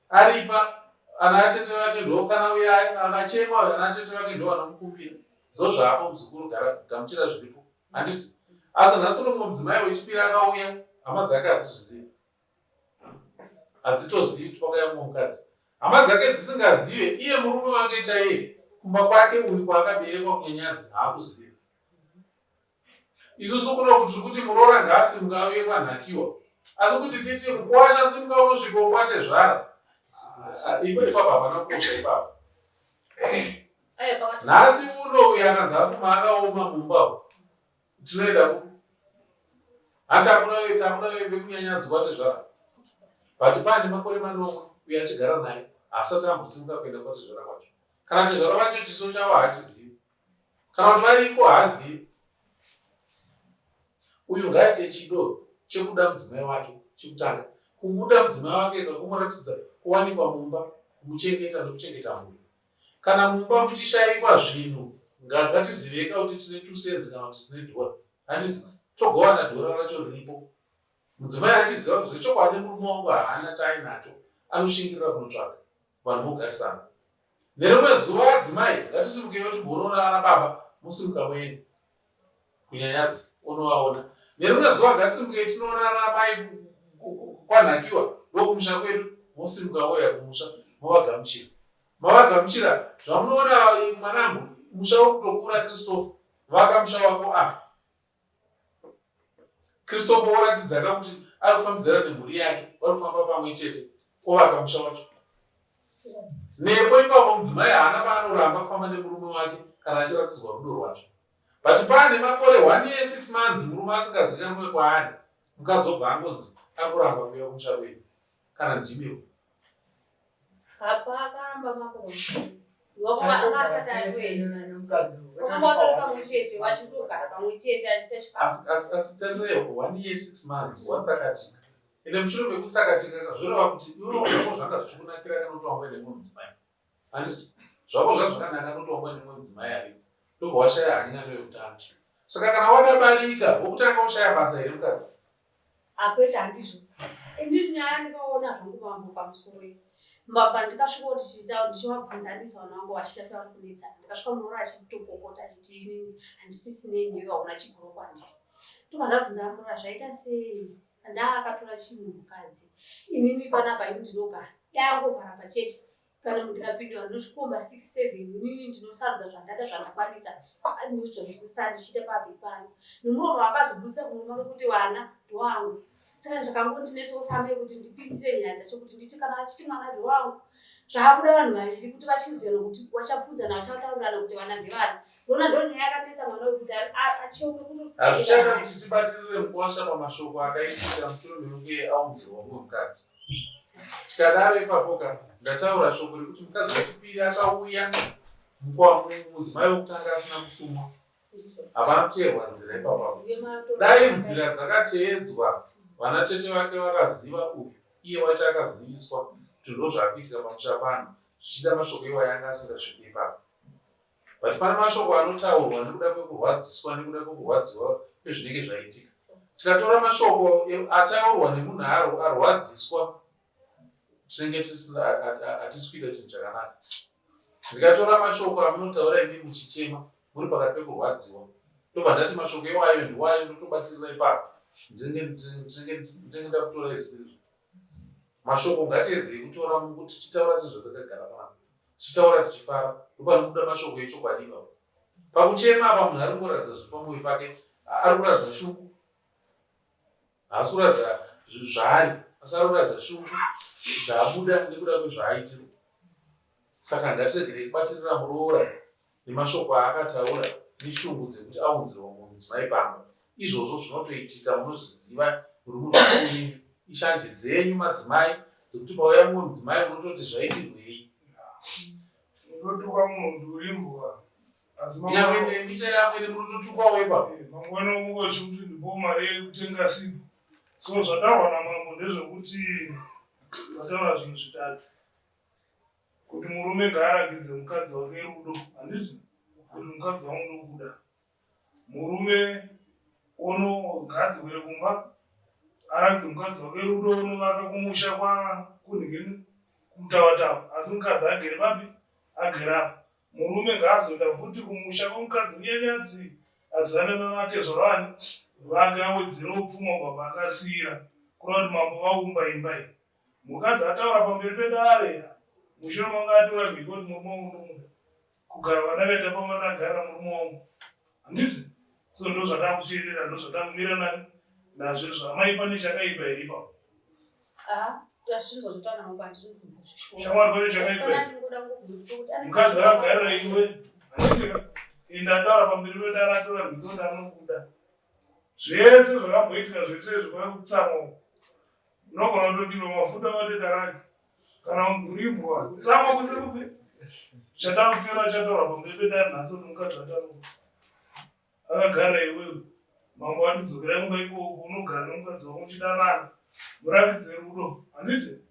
Aripa ana atete vake ndo kana uyu akachema uyu ana atete vake ndo vanomukumbira. Ndozvaapo muzukuru gara gamuchira zviripo. Handiti? Asi nhasi uno mumwe mudzimai wechipiri akauya hama dzake hadzizvizivi. Hadzitozivi kuti pakauya mumwe mukadzi. Hama dzake dzisingazive iye murume wake chaiye kumba kwake uyu kwaakaberekwa kunyanyadzi haakuziva. Isusu kuno kuti tiri kuti muroora ngaasimuka auye kwanhakiwa asi kuti titi mukuwasha simuka unosvika ukwate zvara ipo ipapo hapana kukosha ipapo. Nhasi uno uyu akanzi apfuma akaoma mumba tinoenda ku hati hakuna hakuna vekunyanyadzwa tezvara but pane makore manomwe uye achigara naye haasati ambosimuka kuenda kwatezvara kwacho kana tezvara vacho chiso chavo haachizivi kana kuti variko haazivi uyu ngaaite chido chekuda mudzimai wake chekutanga kumuda mudzimai wake kakumuratidza kuwanikwa mumba kumuchengeta nekuchengeta mhuri Kana mumba muchishaikwa zvinhu ngatiziveka kuti tine tusenzi kana kuti tine dhora handiti togowana dhora racho riripo. Mudzimai achiziva kuti zvechokwadi murume wangu haana chaainacho anoshingirira kunotsvaga vanhu vogarisana. Nerimwe zuva adzimai ngatisimukeiwo timbonoona ana baba mosimuka moenda kunyanyadzi onovaona. Nerimwe zuva ngatisimukei tinoona ana amai kwanhakiwa ndokumusha kwedu mosimuka vouya kumusha movagamuchira. Mavagamuchira zvamunoona mwanangu musha wekutokura Christopher vaka musha wako apa. Christopher woratidzaka kuti ari kufambidzana nemhuri yake vari kufamba pamwe chete ovaka musha wacho. Nepo ipapo mudzimai haana paanoramba kufamba nemurume wake kana achiratidzwa rudo rwacho. But paane makore one year six months murume asingazikanwe kwaari mukadzi obva angonzi ari kuramba kuuya kumusha kwenyu kana ndimiwo. Apa akaramba makore. Asi tarisai one year six months watsakatika ende mushure mekutsakatika ka zvoreva kuti iwe zvako zvanga zvichikunakira kana kuti wanga uine mumwe mudzimai handiti zvako zvanga zvakanaka nokuti wanga uine mumwe mudzimai aripo ndobva washaya hanya neyekutanga saka kana wadabarika wokutanga woshaya basa here mukadzi Akwete handizvo. Ini nyaya ndikaona zvangu mambo pamusoro iyi. Mbapa ndikasvika kuti chiita ndichivabvunzanisa vanhu vangu vachiita sevari kunetsana. Ndikasvika muroora achitopopota achiti inini handisisinei newe hauna chiguro kwandiri. Ndobva ndabvunza muroora zvaita sei? Hanzi aa akatora chinhu mukadzi. Inini panapa ini ndinogara. Dai angovhara pachete kana ndikapindura ndinosvika 6 7 inini ndinosarudza zvandada zvandakwanisa ndizvo ndinosara ndichiita pabvi pano nomuromo wakazobudisa kumurume wake kuti vana ndowangu saka zvakangondinetsawo samai kuti ndipindire nyaya dzacho kuti nditi kana achiti mwana ndowangu zvaakuda vanhu vaviri kuti vachiziyana kuti vachapfudzana vachataurirana kuti vana ndevana Ndona ndonyaya yakanetsa mwana uyu kuti acheuke kuti Hazvichada kuti tibatirire mukuwasha pamashoko akaitika mushure mekunge aunzirwa mumwe mukadzi. Tikadaro ipapo ka ndataura shoko rekuti mukadzi wechipiri akauya mudzimai wekutanga asina kusumwa. Hapana kuteerwa nzira ipapo. Dai nzira dzakateedzwa vana tete vake vakaziva uyu iye wacho akaziviswa kuti ndozvakuitika pamusha pano zvichida mashoko iwayo anga asingasvike ipapo. But pane mashoko anotaurwa nekuda kwekurwadziswa nekuda kwekurwadziwa kwezvinenge zvaitika. Tikatora mashoko ataurwa nemunhu arwadziswa tinenge tisina hatisi kuita chinhu chakanaka. Ndikatora mashoko amunotaura imi muchichema muri pakati pekurwadziwa ndobva ndati mashoko iwayo ndiwayo ndotobatirira ipapo ndinenge ndakutora izvisizvo. Mashoko ngatiedzei kutora mukuti tichitaura sezvatakagara panapa tichitaura tichifara ndopanobuda mashoko echokwadi ipapo. Pakuchema apa munhu ari kungoratidza zviri pamoyo pake ari kuratidza shungu haasi kuratidza zvaari asi ari kuratidza shungu dzabuda nekuda kwezvaaitirwa. Saka ngatiregerei kubatirira muroora nemashoko aakataura neshungu dzekuti aunzirwa mumwe mudzimai pamba. Izvozvo zvinotoitika munozviziva muri munhu mukuru imi. Ishanje dzenyu madzimai dzekuti pauya mumwe mudzimai unototi zvaitirwei. Unotuka munhu kuti uri mbwa asi Nyangwe nemi chaiye amwene munototukwawo ipapo. Eh, mangwana umuka uchikuti ndipo mari yekutenga sipo. So zvataurwa namambo ndezvekuti vataura zvinhu zvitatu. Kuti murume ngaarakidze mukadzi wake rudo handizvo? Kuti mukadzi wangu ndokuda. Murume unogadzikire kumba aratidze mukadzi wake rudo unovaka kumusha kwakunhingini kumutawatawa asi mukadzi agere papi agere apa murume ngaazoenda futi kumusha kwemukadzi kunyanyadzi azivane nanatezvara vani vake awedzerewo pfuma kubva paakasiira kureva kuti mambo vaumba imba iyi mukadzi ataura pamberi pedare mushure manga atora mhiko kuti murume wangu ndomuda kugara kwandakaita pamba ndagara murume wangu handiti so ndozvatakuteerera ndozvatakumira nani nazvo izvo amai pane chakaipa here ipapo shamwari pane chakaipa mukadzi akagarira iwe handitika ende ataura pamberi pedare atora mhiko kuti anokuda zvese zvakamboitika zvese izvo kwakutsamwa unogona kutodirwa mafuta wateta rake kana unzi urimbwa tsamwa kusiri kupi chatakutera chataura pamberi pedare nhasi kuti mukadzi atanoa akagara iwewe mambo atidzokera kumba ikoko unogara nemukadzi wako muchidanana murakidze rudo handiti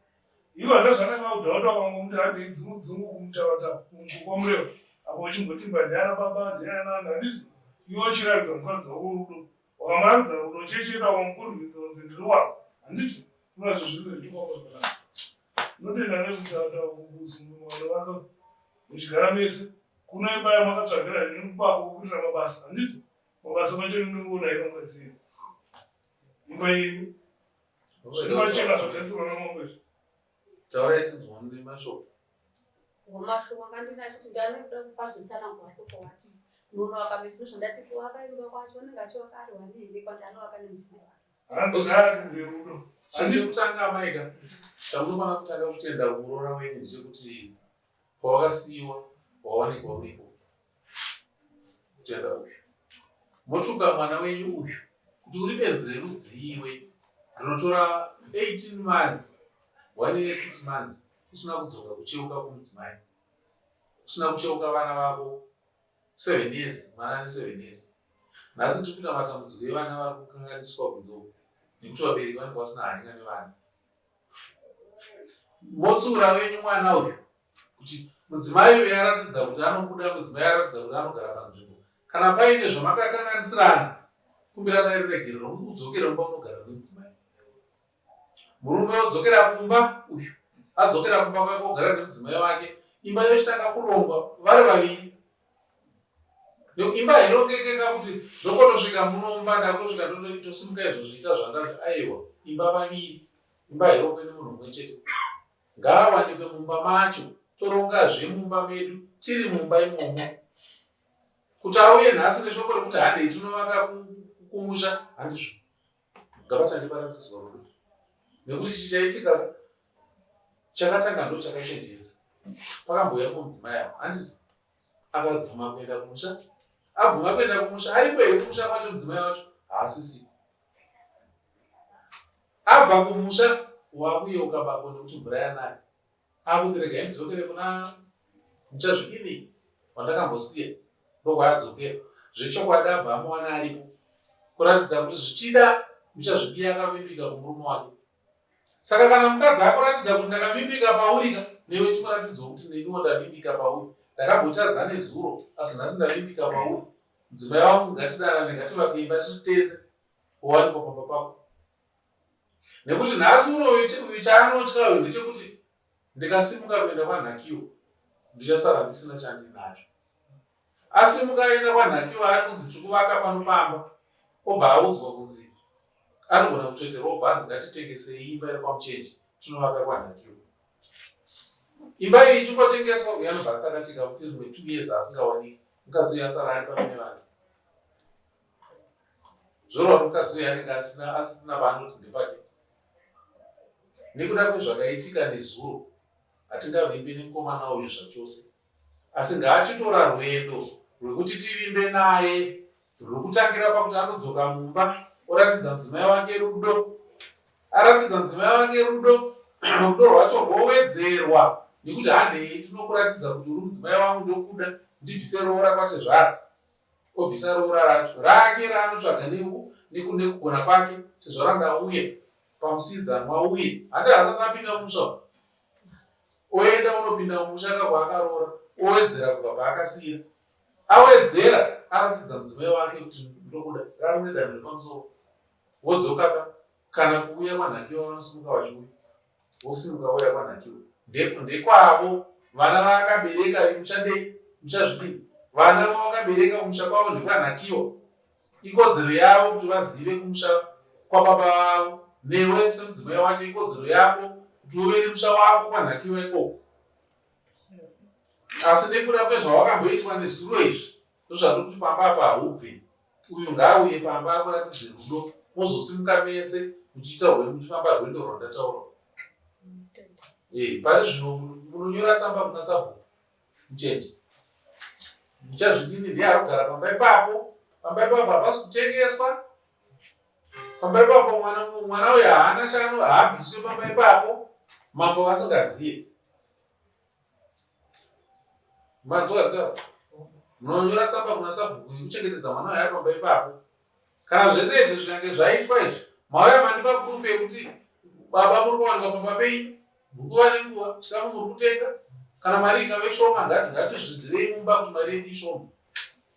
ivo handa zvanaka kudhauta kwangu muti handei dzungu dzungu kumutavata kwamureva apo uchimbotimba ndiana baba ndiana nani handiti iwe uchiratidza mukadzi wako rudo wakamuratidza rudo checheta wamukurwidza unzi ndiri wako handiti unazvo zviri zvechikwako zvakanaka unotenda nekutavata kuzungu vako muchigara mese Kuno imba yamakatsvagira henyu mupako wekuitira mabasa handiti? Mabasa macho ndinongoona here mukadzi imba yenyu zviri pachena zvagadzirwa namambo izvi. Taurai tinzwane nemashoko. Mashoko anga ndinacho kuti ndanoda kupazotsanangura kwawati munono waka miswa zvandati kuvaka imba kwacho anenge achivaka ari wani here kwati anovaka nemudzimai wake. Hanzi rudo. Chekutanga amaika chamunofanira kutanga kutenda kumuroora wenyu ndechekuti Pawakasiiwa wawanikwa uripo. Kutenda uyu. Motuka mwana wenyu uyu kuti uri benzi rerudzii iwe rinotora 18 months, 1 year 6 months usina kudzoka kucheuka kumudzimai. Usina kucheuka vana vako 7 years, mwana ane 7 years. Nhasi tiri kuita matambudziko evana vari kukanganiswa kunze uku nekuti vabereki vanenge vasina hanya nevana. Motsiura wenyu mwana uyu kuti mudzimai uyu aratidza kuti anobuda, mudzimai aratidza kuti anogara panzvimbo. Kana paine zvamakakanganisirana, kumbiranai ruregerero mudzokere mumba munogara nemudzimai. Murume odzokera kumba uyu adzokera kumba kwake ogara nemudzimai wake, imba yochitanga kurongwa vari vaviri. Imba hairongekeka kuti ndokotosvika munomba ndakutosvika tosimuka izvo zviita zvandazvo aiwa imba vaviri imba hairongwe nemunhu mumwe chete ngaawanikwe mumba macho torongazve mumba medu tiri mumba imomo kuti auye nhasi neshoko rekuti handei tinovaka kumusha handizvo ngavatange varatidzwa rudo nekuti chichaitika chakatanga ndo chakachenjedza pakambouya mumwe mudzimai avo handiti akabvuma kuenda kumusha abvuma kuenda kumusha ariko here kumusha kwacho mudzimai wacho haasisiko abva kumusha wakuyeuka bako nekuti mvura yanaya akuti regai ndidzokere kuna muchazvidini wandakambosiya ndokwaadzokera zvechokwadi abva amuwana aripo kuratidza kuti zvichida muchazvidiya akavimbika kumurume wake saka kana mukadzi akuratidza kuti ndakavimbika pauri ka newe chimuratidzawo kuti neniwo ndavimbika pauri ndakambotadza nezuro asi nhasi ndavimbika pauri mudzimai wangu ngatidanane ngativake imba tiri tese wawanikwa pamba pako nekuti nhasi uno uyu chaanotya uyu ndechekuti ndikasimuka kuenda kwanhakiwo ndichasara ndisina chandinacho asimuka aenda kwanhakiwo ari kunzi tiri kuvaka pano pamba obva audzwa kunzi anogona kutsveterwa obva anzi ngatitengesei imba iri kwamuchenje tinovaka kwanhakiwo imba iyi ichingotengeswa uyo anobva atsakatika futi rimwe two years asingawaniki mukadzi uyo asara ari pano nevana Zvoreva kuti mukadzi uyu anenge asina asina paanoti ndepake. Nekuda kwezvakaitika nezuro hatingavimbi nemukomana uyu zvachose. Asi ngaachitora rwendo rwekuti tivimbe naye rwekutangira pakuti anodzoka mumba oratidza mudzimai wake rudo. Aratidza mudzimai wake rudo, rudo rwacho rwowedzerwa nekuti handei ndinokuratidza kuti uri mudzimai wangu ndokuda ndibvise roora kwatezvara. Obvisa roora racho rake raanotsvaga nekugona kwake tezvara ndauye pamusiidzanwa uye handi asati apinda mumusha oenda unopinda mumusha ka kwaakaroora owedzera kubva paakasiira. Awedzera aratidza mudzimai wake kuti ndokuda rarume danho repamusoro wodzokaka kana kuuya kwanhakiwa vanosimuka vachiuya wosimuka wouya kwanhakiwa ndekwavo vana vaakabereka muchandei muchazvidii vana vavakabereka kumusha kwavo ndekwanhakiwa ikodzero yavo kuti vazive kumusha kwababa vavo newe semudzimai wacho ikodzero yako kuti uve nemusha wako kwanhakiwa ikoko asi nekuda kwezvawakamboitwa nezuro izvi ndozvandiri kuti pamba apa haubvi uyu ngaauye pamba akuratidze rudo mozosimuka mese muchiita rwendo muchifamba rwendo rwandataura eh, pari zvino munonyora tsamba kuna sabhuku muchete muchazvidini ndiye ari kugara pamba ipapo pamba ipapo hapasi kutengeswa pamba ipapo mwana mwana uyu haana chano haabviswe pamba ipapo mambo vasingazive manzwa kutaura munonyora tsamba kuna sabhuku yekuchengetedza mwana uyu ari pamba ipapo kana zvese izvi zvinenge zvaitwa izvi mauya mandipa proof yekuti baba muri kuwanikwa pamba penyu nguva nenguva chikafu muri kutenga kana mari ikave shoma ngati ngatizvizivei mumba kuti mari yedu ishoma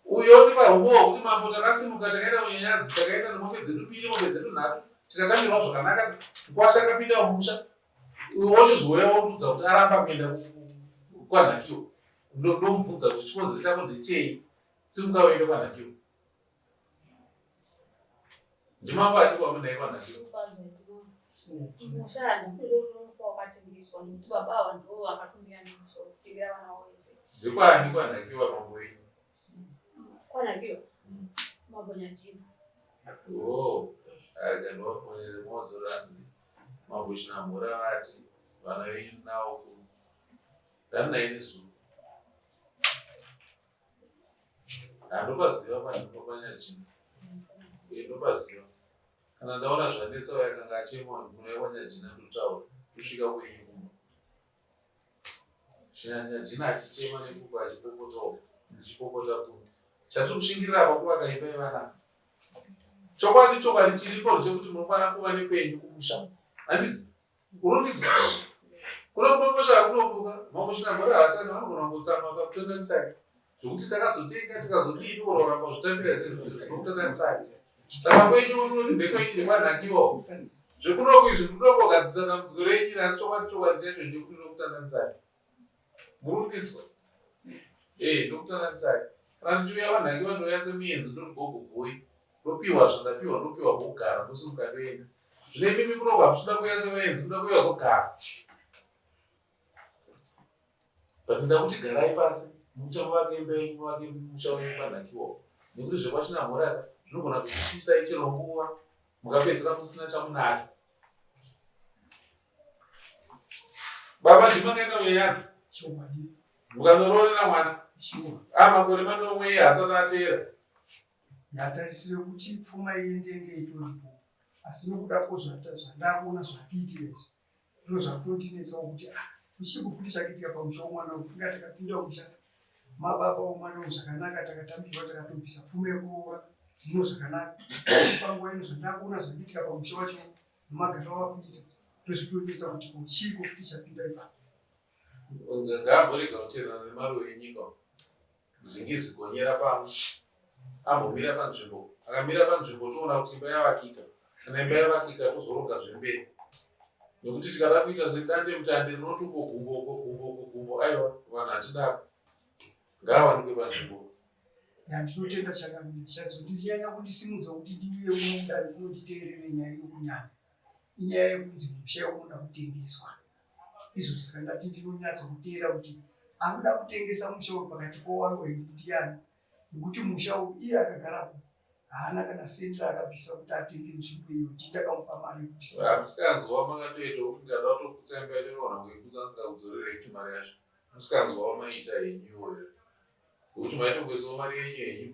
Uyo ndipa humbowo hwekuti mambo takasimuka takaenda kunyanyadzi takaenda nemombe dzedu mbiri mombe dzedu nhatu tikatambirwa zvakanaka mukwasha akapinda mumusha uyo wochizouya wondiudza kuti aramba kuenda kwanhakiwa ndomubvunza kuti chikonzero chako ndechei simuka uende kwanhakiwa ndimambo adi kwamunai kwanhakiwa Musha handifungi kuti unofa wakatengeswa nekuti baba ava ndivo vakatumira nemusoro kutengera vana vavo vese. Ndekwaani kwanhakiwa mambo wenyu? Kwanhakiwa? Mambo Nyajina. Oh, arega ndivafonere modzo ranzi mambo Chinamhora vati vana venyu nawo kuno. Ndani nezuro. Handopaziva panhu paNyajina. Eh, ndopaziva. Kana ndaona zvanetsa uya akanga achema ndinouya kwaNyajina ndotaura tosvika kwenyu kumba. Nyajina achichema nekuku achipopotawo ndichipopota kuno. Chatiri kushingirira apa kuvaka imba yevana. Chokwadi chokwadi chiripo ndechekuti munofanira kuva nepenyu kumusha. Handiti? Kurumbidzwa. Kuno kumakwasha kunokuka makwasha gore hatani vanogona kungotsamwa vakakutandanisai. Zvekuti takazotenga tikazodii ororamba kuzvitambira sei zvinokutandanisai. Saka kwenyu munoti ndekwenyu ndekwanhakiwa. Zvekunoku izvi munoda kugadzisa dambudziko renyu asi chokwadi chokwadi chacho ndekuti ndokutandanisai. Murumbidzwa. Eh, ndokutandanisai. Kana ndichiuya vanhangi vanouya semuenzi ndoti gogo goi. Ndopiwa zvandapiwa ndopiwa pokugara ndosimuka ndoenda. Zvino imimi kunoku hamusida kuuya sevaenzi munoda kuuya kuzogara. But ndakuti garai pasi mucha muvake imba yenyu muvake musha wenyu panhakiwa. Nekuti zvekwachinamhora zvinogona kukupisai chero nguva mukapedzisira musisina chamunacho. Baba ndimakaenda kunyanyadzi. Chokwadi. Mukanoroorera mwana. Shuwa. Ah makore manomwe iye asati ateera. Ndatarisire kuti pfuma iyi ndenge itoripo asi nokuda kwozvandakuona zvakuitika izvi ndizvo zvakutondinetsawo kuti ah kuchiko futi chakuitika pamusha womwana uyu inga takapinda musha mababa womwana uyu zvakanaka takatambirwa takatobvisa pfuma yekuroora muno zvakanaka asi panguva ino zvandakuona zvakuitika pamusha wacho nemagariro avakuita ndozvitonetsa kuti kuchiko futi chapinda ipapo Ngaamborega kuteerana nemaruva enyika Zingizi gonyera pamwe ambomira panzvimbo akamira panzvimbo toona kuti imba yavakika kana imba yavakika tozoronga zvemberi nekuti tikada kuita sedande mutande rinoti uko gumbo uko gumbo uko gumbo aiwa vanhu hatidako ngaawanikwe panzvimbo Ndinotenda changamire chazondinyanya kundisimudza kuti ndiuye kuno kudare kuno nditeerere nyaya ino kunyanya inyaya yekunzi musha unoda kutengeswa izvo saka ndati ndinonyatsa kuteera kuti anoda kutengesa musha uyu pakati powangu ndiani nekuti musha uyu iye akagarapo haana kana sendi raakabvisa kuti atenge nzvimbo iyo ndi ndakamupa mari yekubvisa Musikanzwa makatoita kuti ndada kutoputsa imba inoona kuiputsa ndisingakudzorerai futi mari yacho. Musikanzwa wamaita henyu iwoyo. Ngokuti maitokuisawo mari yenyu henyu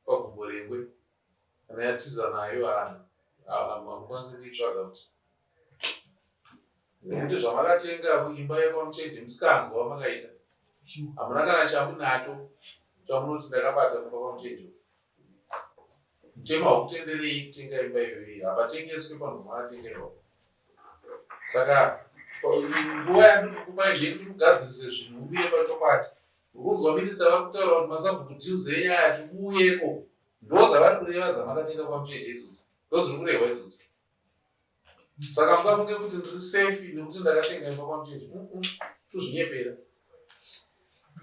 pagumbo rengwe. Kana yatiza nayo hamukwanisi kuitsvaga futi. Nekuti zvamakatenga imba yekwamuchete musikanzwa wamakaita. Hamuna kana chamunacho chamunoti ndakabata kumba kwamuchete. Mutemo haukutenderei kutenga imba iyoyi, hapatengeswi panhu pamakatengerwa. Saka nguva yandiri kukupai ndeyekuti mugadzirise zvinhu mumire pachokwadi. Uri kunzwa minista vari kutaura kuti masabhuku deals enyaya tikuuyeko. Ndo dzavari kureva dzamakatenga kwaMucheche idzodzo. Ndo dziri kurehwa idzodzo. Saka musafunge kuti ndiri safe nekuti ndakatenga imba kwaMucheche. Kuzvinyepera.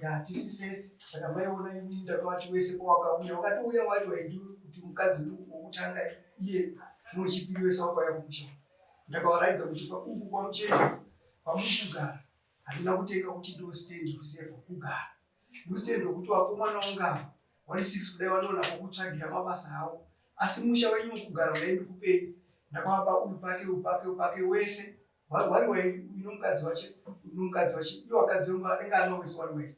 Ya tisi safe. Saka maiona ini ndakavati wese pawakauya wakatouya wati waidi kuti mukadzi wokutanga iye nochipiri wese wakauya kumusha. Ndakavaraidza kuti uku kwaMucheche kwamuri kugara handina kutenga kuti ndo stand rusevha kugara. Ndo stand wekuti vakomana ungava wari 6 kudai vanoona kwekutsvagira mabasa avo asi musha wenyu wekugara kudai ndikupei. Ndakavapa uyu pake uyu pake uyu pake wese wari wairi uyu nomukadzi wache uyu nomukadzi wache iwo vakadzi vangu anenge anawo wese wari wairi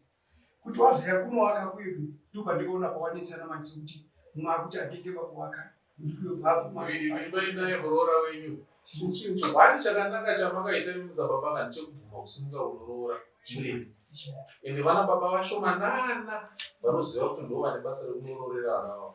kuti wazoya kunovaka kuye ndopandikaona pawanetsana manje sekuti mumwe akuti handinde pakuvaka Vimbai naye muroora wenyu. Chokwadi chakanaka chamakaita imi sababa ka ndechekubvuma kusimuka kunoroora murimi. Ende vana baba vashomanana vanoziva kuti ndo vane basa rekunoroorera vana vavo.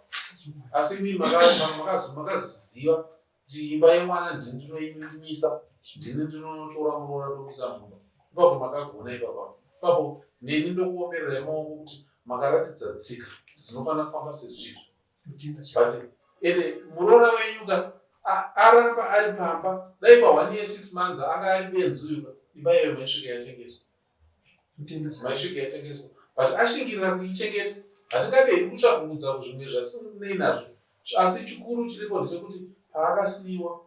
Asi imi makaziva kuti imba yemwana ndini ndinoimisa, ndini ndinonotora muroora ndomisa mumba. Ipapo makagona ipapo. Ipapo neni ndokuombererai maoko kuti makaratidza tsika dzinofanira kufamba sezvizvi. But ende muroora wenyu ka aramba ari pamba dai pa one year six months anga ari benzi uyu ka imba iyoyo maisvika yatengeswa. Maisvika yatengeswa. But ashingirira kuichengeta. Hatingade hedu kutsvakurudza kuzvimwe zvatisinei nazvo. Asi chikuru chiripo ndechekuti paakasiiwa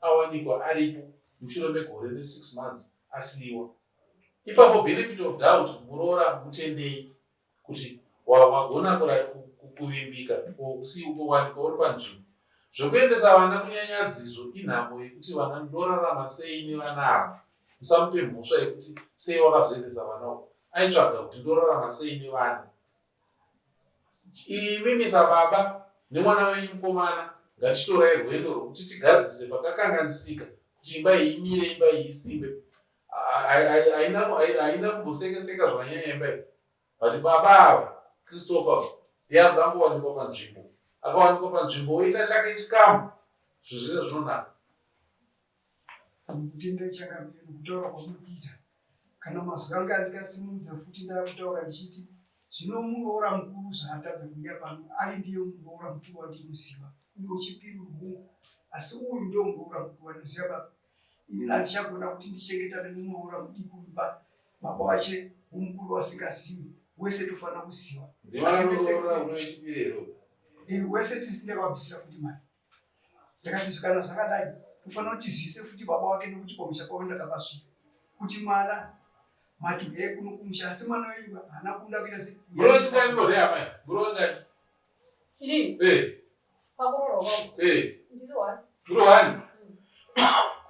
awanikwa aripo mushure megore ne six months asiiwa. Ipapo benefit of doubt muroora mutendei kuti wagona kuvimbika kuwanikwa uri panzvimbo. Zvekuendesa vana kunyanyadzizvo inhamo yekuti vana ndorarama sei nevana ava. Musamupe mhosva yekuti sei wakazoendesa vana uko. Aitsvaga kuti ndorarama sei nevana. Imimi sababa nemwana wenyu mukomana ngatichitorai rwendo rwekuti tigadzirise pakakanganisika kuti imba iyi imire, imba iyi isimbe. Haina kumbosekeseka zvakanyanya imba iyi. But baba ava, Christopher, ndiye anoda kungowanikwa panzvimbo. Akawanikwa panzvimbo oita chake chikamu, zvinhu zvese zvinonaka. Kutenda changamire nokutaura kwamuri kuita. Kana mazwi angu andikasimudza futi ndakutaura ndichiti zvino muroora mukuru zvaatadza kuuya pano ari ndiye muroora mukuru wandinoziva uyo wechipiri hongu asi uyu ndiyo muroora mukuru wandinoziva baba ini handichagona kuti ndichengetane nemuroora mudiki uyu ba baba wache womukuru wasingazivi wese tofanira kuziva wese tisindakavabvisira futi mari ndakati kana zvakadai tofanira kuti tizivise futi baba wake nekuti pamusha pavo ndakapasvika kuti mwana mati huyai kuno kumusha asi mwana wenyu haana kuda kuita se Pakuroorwa kwangu. Eh. Ndiri one. Ndiri one.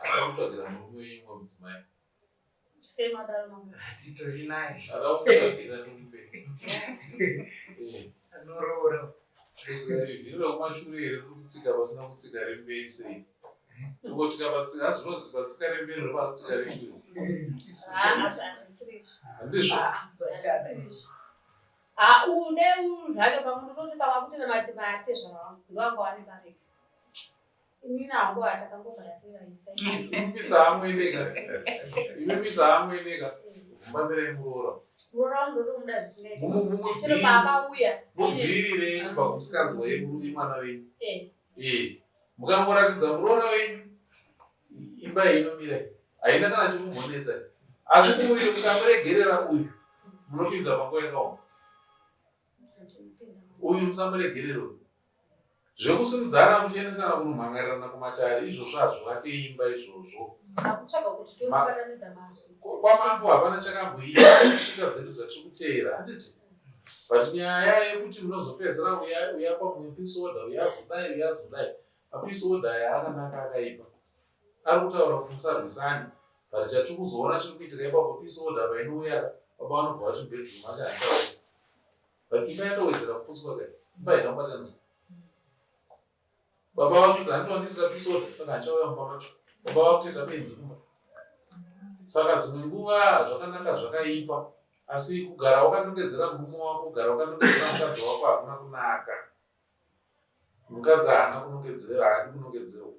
Akakutsvagira murume wenyu mumwe mudzimai. Sei madaro mambo? Titori naye. Akakutsvagira tomupe. Eh. Anoroora. Vhiri rekumashure here riri kutsika pasina kutsika remberi sei? Kungoti kapatsika zvinonzi patsika remberi ropatsika reshure. Ah, hazvisiri. Handizvo. Hazvisiri. Ha une zvake pamwe ndinoti pamwe kuti namadzimba atezvara vangu ndovanga wane barika. Inini hangu hatakangogara tiri Imipisa amweneka. Imipisa amweneka. Vhumbamirai muroora. Muroora wangu ndotomuda zvisingaiti. Chero baba uya. Mudzivirirei kubva kusikanzwa yemwana wenyu. Eh. Eh. Mukangoratidza muroora wenyu imba iyi inomira haina kana chikumbonetsa. Asi uyu mukamuregerera uyu munopinza panguva yakaoma. Uyu musamuregerera uyu. Zvekusimudzana muchiendesana kunomhangarirana kumatare izvozvo hazvivake imba izvozvo. Kwamambo hapana chakamboipa tsika dzedu dzatiri kuteera handiti? But nyaya yekuti munozopedzera uya uya pamwe peace order uya azodai uya azodai mapeace order aya akanaka akaipa ari kutaura kuti musarwisane but chatiri kuzoona chiri kuitika ipapo peace order painouya baba vanobva vati mubedroom macho handichaoni but imba yatowedzera kuputswa kai imba haina kubatanidzwa Baba vakuti handitowandisira peace order saka handichauya mumba macho. Baba vakutoita benzi kumba. Saka dzimwe nguva zvakanaka zvakaipa asi kugara wakanongedzera murume wako kugara wakanongedzera mukadzi wako hakuna kunaka. Mukadzi haana kunongedzera haadi kunongedzerwa.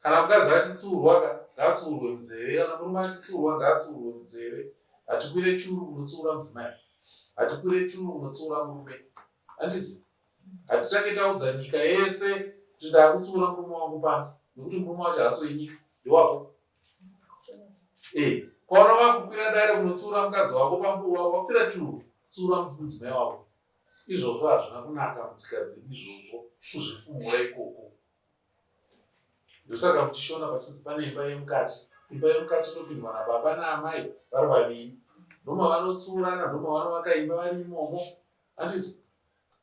Kana mukadzi achitsurwa ka ngaatsurwe munzeve kana murume achitsurwa ngaatsurwe munzeve. Hatikwire churu kunotsiura mudzimai. Hatikwire churu unotsiura murume. Handiti? Hatitange taudza nyika yese kuti ndakutsiura murume wangu pano nekuti murume wacho haasi wenyika, ndewako. Eh, kwaona wakukwira dare unotsiura mukadzi wako pambuwa wakwira churu kutsiura mudzimai wako. Izvozvo hazvina kunaka mutsika dzedu izvozvo kuzvifumura ikoko. Ndosaka muchishona pachinzi pane imba yemukati. Imba yemukati inopindwa nababa naamai vari vaviri. Ndomavanotsiurana, ndomavanovaka imba vari imomo. Handiti?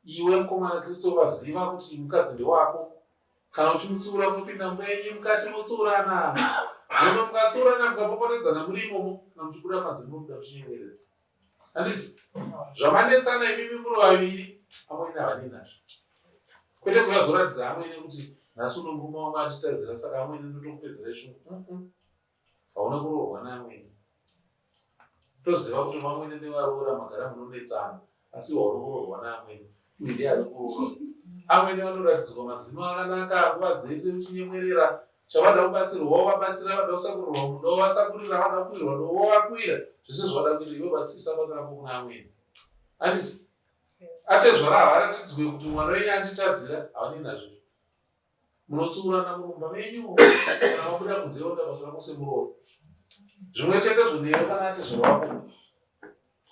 Iwe mukomana Christopher ziva kuti mukadzi ndewako. Kana uchimutsiura munopinda mumba yenyu yemukati motsiurana. Nyangwe mukatsiurana mukapopotedzana muri imomo, kana muchibuda panze munobuda muchinyemwerera. Handiti? Zvamanetsana imimi muri vaviri, amwene havane nazvo. Kwete kuda zoratidza amwene kuti nhasi uno murume wangu anditadzira saka amwene ndotokupedzera shungu. Hauna kuroorwa naamwene. Toziva kuti vamwene nevaroora magara munonetsana asi iwe hauna kuroorwa naamwene. Uyu ndiye ave kuroorwa. Amwene vanoratidzwa mazino akanaka nguva dzese uchinyemwerera. Chavada kubatsirwa wovabatsira, vada kusakurirwa munda wovasakurira, vada kukurirwa dovo wovakuira. Zvese zvavada kuita iwe batisa basa rako kuna amwene. Handiti? Atezvara havaratidzwe kuti mwana wenyu anditadzira, havanei nazvo. Munotsiurana murumba menyu kana mabuda kunze woda basa rako semuroora. Zvimwe chetezvo newe kana atezvara wako.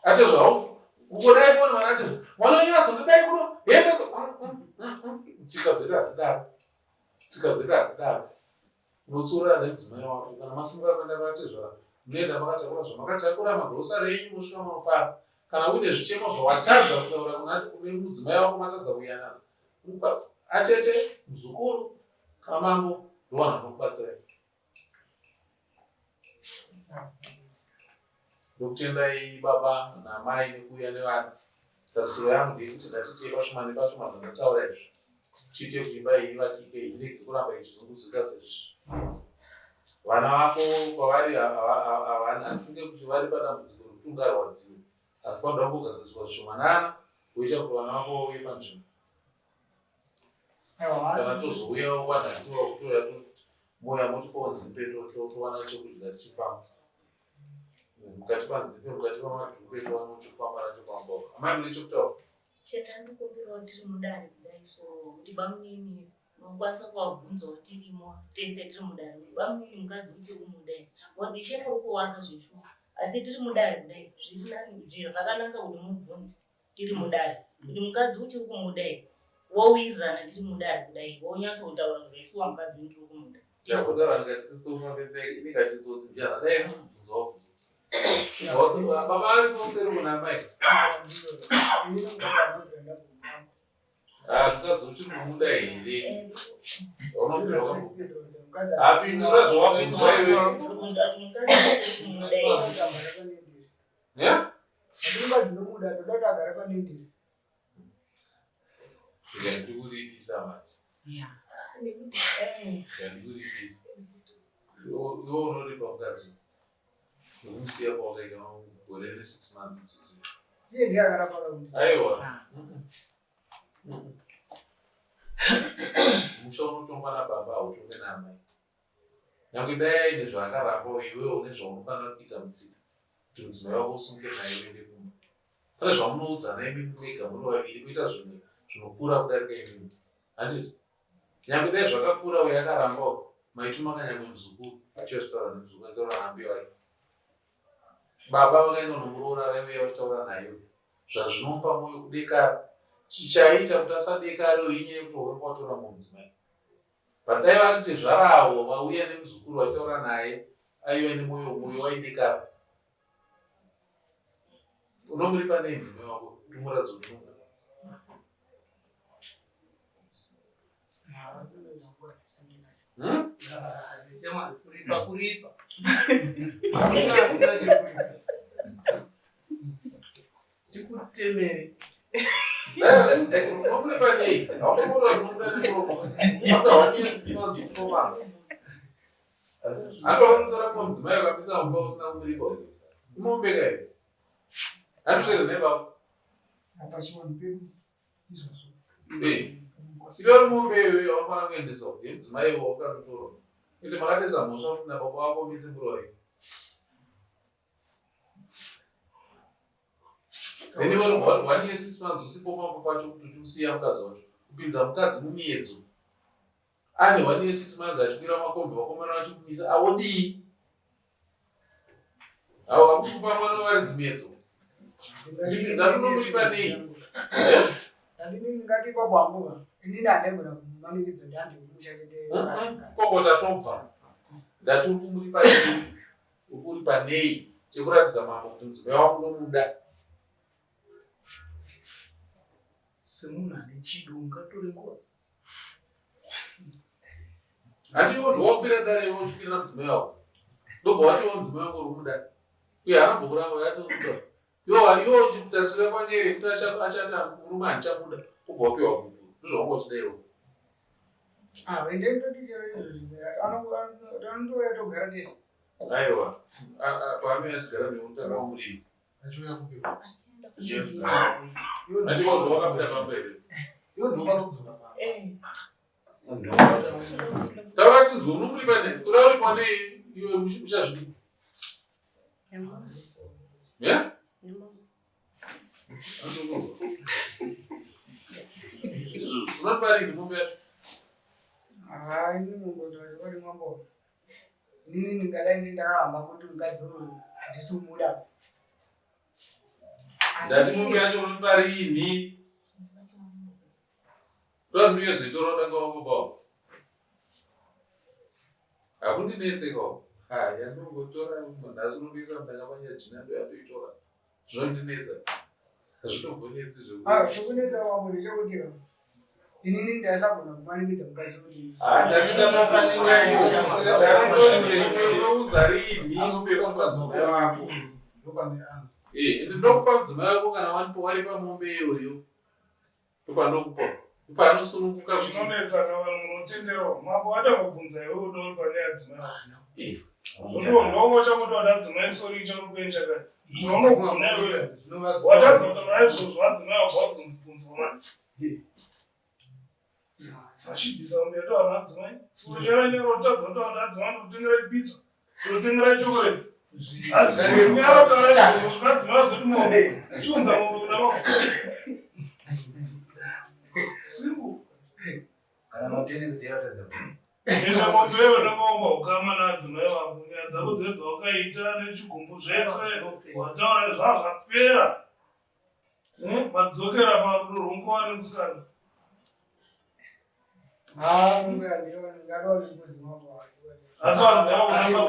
Atezvara haufi. Kungodai foni vana atezvara. Mwana wenyu azondidai kuno. Henda tsika dzedu hadzidaro. Tsika dzedu hadzidaro. Unotsiurana nemudzimai wako kana masimuka kuenda kwaatezvara munoenda makatakura zvamakatakura magrosari enyu mosvika munofara. Kana uine zvichemo zvawatadza kutaura kuna kune mudzimai wako matadza kuyanana atete muzukuru kana mambo ndovanhu vanokubatsirai. Ndokutendai baba naamai nekuuya nevana. Tarisiro yangu ndeyekuti ngatitei pashoma nepashoma zvandataura izvi. Tiite kuti imba iyi ivakike irege kuramba ichizunguzika sezvizvi. Vana vako kwavari handifunge kuti vari padambudziko rekuti ungarwadziwe asi panoda kungogadziriswa zvishomanana woita kuti vana vako vauye panzvimbo. Kana tozouyawo vanhu hatitova kutoya moya motipawo nzimbe towana chekudya tichifamba. Mukatipa nzimbe mukatipa madhumbe towana chekufamba nacho pamba. Amai mune chekutaura? Chete andikumbirawo tiri mudare kudai so kuti bamunini unokwanisa kuvabvunzawo tirimo tese tiri mudare kuti bamunini mukadzi uchiri kumuda here because ishe muri kuvaka zveshuwa asi tiri mudare kudai zviri nani zvakanaka kuti mubvunze tiri mudare kuti mukadzi uchiri kumuda here wowirirana tiri mudare kudai wonyatsotaura zveshuwa mukadzi uyu ndiri kumuda Ndakutaura ndikati Christopher vese ini kachitsotsi mbiana dai mubvunzo wabvunza. Baba vari kuseri kuna amai. Ah, mukadzi uchiri kumuda here? Unopindura Apindura zvawabvunzwa iwe. Yeah? Mukadzi ndomuda ndoda kuti agare panendiri. Ndikuripisa manje. Yeah. Ndikuripisa. Iwe unoripa mukadzi. Nekumusiya kwawakaita gore ne 6 months idzodzo. Iye ndiye akarapa kuti. Aiwa. Musha unotongwa nababa hautongwe naamai. Nyangwe dai aine zvaakarapawo iwewo une zvaunofanira kuita mutsika kuti mudzimai wako usimuke naye uende kumba. Pane zvamunoudzana imimi mega muri vaviri poita zvimwe zvinokura kudarika imimi. Handiti? Nyangwe dai zvakakura uyo akarambawo maituma kanyangwe muzukuru achiuya achitaura nemuzukuru achitaura naambuya vake. Baba vakaenda kunomuroora vaiuya vachitaura naye zvazvinomupa mwoyo kudekara. Chichaita kuti asadekare uyu inyaya yekuti wakanga watora mumwe mudzimai. But dai vari tezvara avo vauya nemuzukuru vachitaura naye aive nemoyo moyo waidekara. Unomuripa nei mudzimai wako kuti umuratidze kuti unomuda? Hmm? Kuripa kuripa. Tikutemere. Hatotora mudzimai akapisa mumba usina kumuripa imombeka here hatizvere nebaba Apachivanhu pedu izvozvo. Itori mombe iyoyo yaunofana kuendesa yemudzimai iwo wakanotora ende makatesa mhosva futi nababa wako mese muroyi. Then iwe one year six months usipo pambo pacho kuti uchimusiya mukadzi wacho kupinza mukadzi mumiedzo ane one year six months achikwira makombi vakomana vachikumisa awodii awo hakusi kufamba novaridzi miedzo ndatonomuripa nei Ndandini ngati ipapo hangu ka. Inini handaigona kumanikidza kuti hande kumusha chete. Koko tatobva ndati uri kumuripa nei uri kuripa nei chekuratidza mambo kuti mudzimai wangu unomuda Semunhu ane chido ungatore nguva. Hati iwo ndowakwira dare iwe uchikwirira mudzimai wako ndobva wati iwe mudzimai wangu uri kumuda uye haana kumbokuramba ati uri kumuda iwo iwo uchitarisira kwanyere kuti achati murume handichamuda ubva wapiwa gupuro ndozvawanga uchida iwe. Ah, ende ndoti chero izvozvi anotouya togara tese. Aiwa paanouya achigara newe unotanga wamurima. Achiuya kupi? Andiwo ndowakabuda pamba here? Iwe ndofana kudzoka pamba. Taura tinzwe unomuripa nei? Kuda uripa nei iwe muchazvidii? Yeah? Unoripa rini mombe yacho? Ah, ini mungotaura chokwadi mambo. Inini ndingadai ndakahamba kuti mukadzi uyu handisi kumuda. Ndati mombe yacho unoripa rini? Ndozoitora udanga wako baba. Hakundinetsekawo. Ha, yandinongotora nhasi unondoisa mudanga panyajina ndoyandoitora. Zvondinetsa. Hazvitombonetsi zvekuti. Ah, chokunetsa wako ndechekuti inini ndaisagona kumanikidza mukadzi kuti. Ah, ndati ndatopaningaudza rini upe mudzimai wako. Eh, ndokupa mudzimai wako kana waripa mombe iyoyo. Ndopanokupa. Ndopanosununguka kuti. Zvinonetsa ka vanhu munotenderwa. Mambo ada kubvunza iwe uda uri pane adzimai. Zvoti ndongo chakuti wada adzimai sori chakukueni chakati. Unogona iwe. Watazotaura izvozvo adzimai wabva wazobvunzwa manje. Sachibvisa mombe yataura adzimai. Sikuchera nyaro utadza kutaura adzimai ndokutengera pizza. Ndokutengera chocolate. Enda ukama naadzimai vako nyaya dzako dzese dzawakaita nechigumbu zvese wataura zvazvapera madzokera parudo rwomukova nemusikana. Asi vanhu vakunanga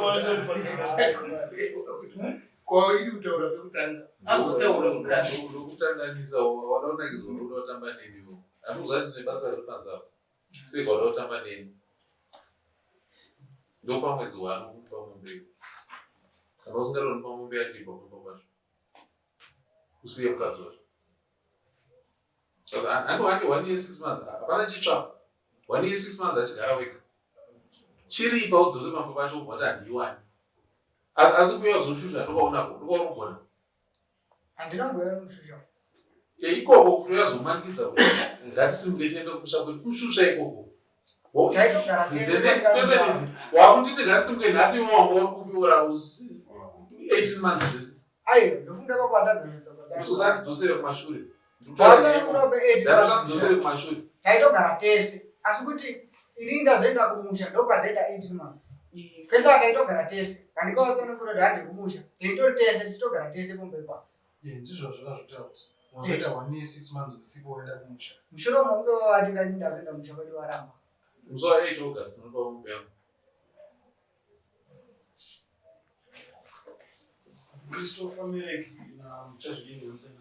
Kwaidi kutaura pekutanga azotaura mukadzi. Ndokutandanisa wada kunakidzwa unoda kutamba neni iwe. Handikuziva kuti ndine basa riri panze apa. Sei wada kutamba neni? Ndopa mwedzi wani kumupa mombe. Kana usingadi kunipa mombe yacho ibva kumba kwacho. Usiye mukadzi wacho. Handi wani 1 year 6 months hapana chitsva. 1 year 6 months achigara wega. Chiripa udzoke pamba pacho ubva wati handiiwani. Asi kuuya uzoshusha ndopaunako ndopaunogona. Handina mboya rinoshusha. Ikoko kuti uyazomanikidza kuti ngatisimuke tiende kumusha kwedu kushusha ikoko. Taitogara tese. The next person is wakutiti ngatisimuke nhasi iwe wanga uri kupi ora 18 months dzese. Aiwa ndofunga ipapo handadzanetsa basa. Usatidzosere kumashure. Usatidzosere kumashure. Taitogara tese asi kuti ini ndazoenda kumusha ndopazoita 18 months. Pese akaitogara tese kandikavatsanangura kuti hande kumusha teitori tese tichitogara tese kumba ipapo. Ndizvo zvakazvotaura kuti wazoita 1 year 6 months usipo waenda kumusha. Mushure mekunge vavati ndati ndakuenda kumusha kwedu varamba. Musi wa 8 August unopa mombe yangu. Christopher Mereki na Muchazvidini Musena.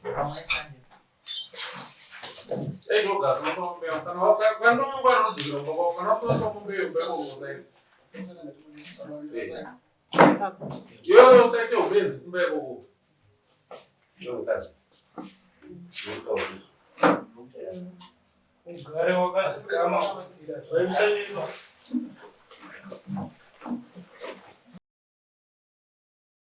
8 August unopa mombe yangu. Kana kana unodzokera kumba kwako kana usina kupa mombe iyo kumba kwako usaenda. Iwewe usaite ubenzi kumba ikoko. Ndokukadzi. Ugare wakadzikama. Waimusanyiwa.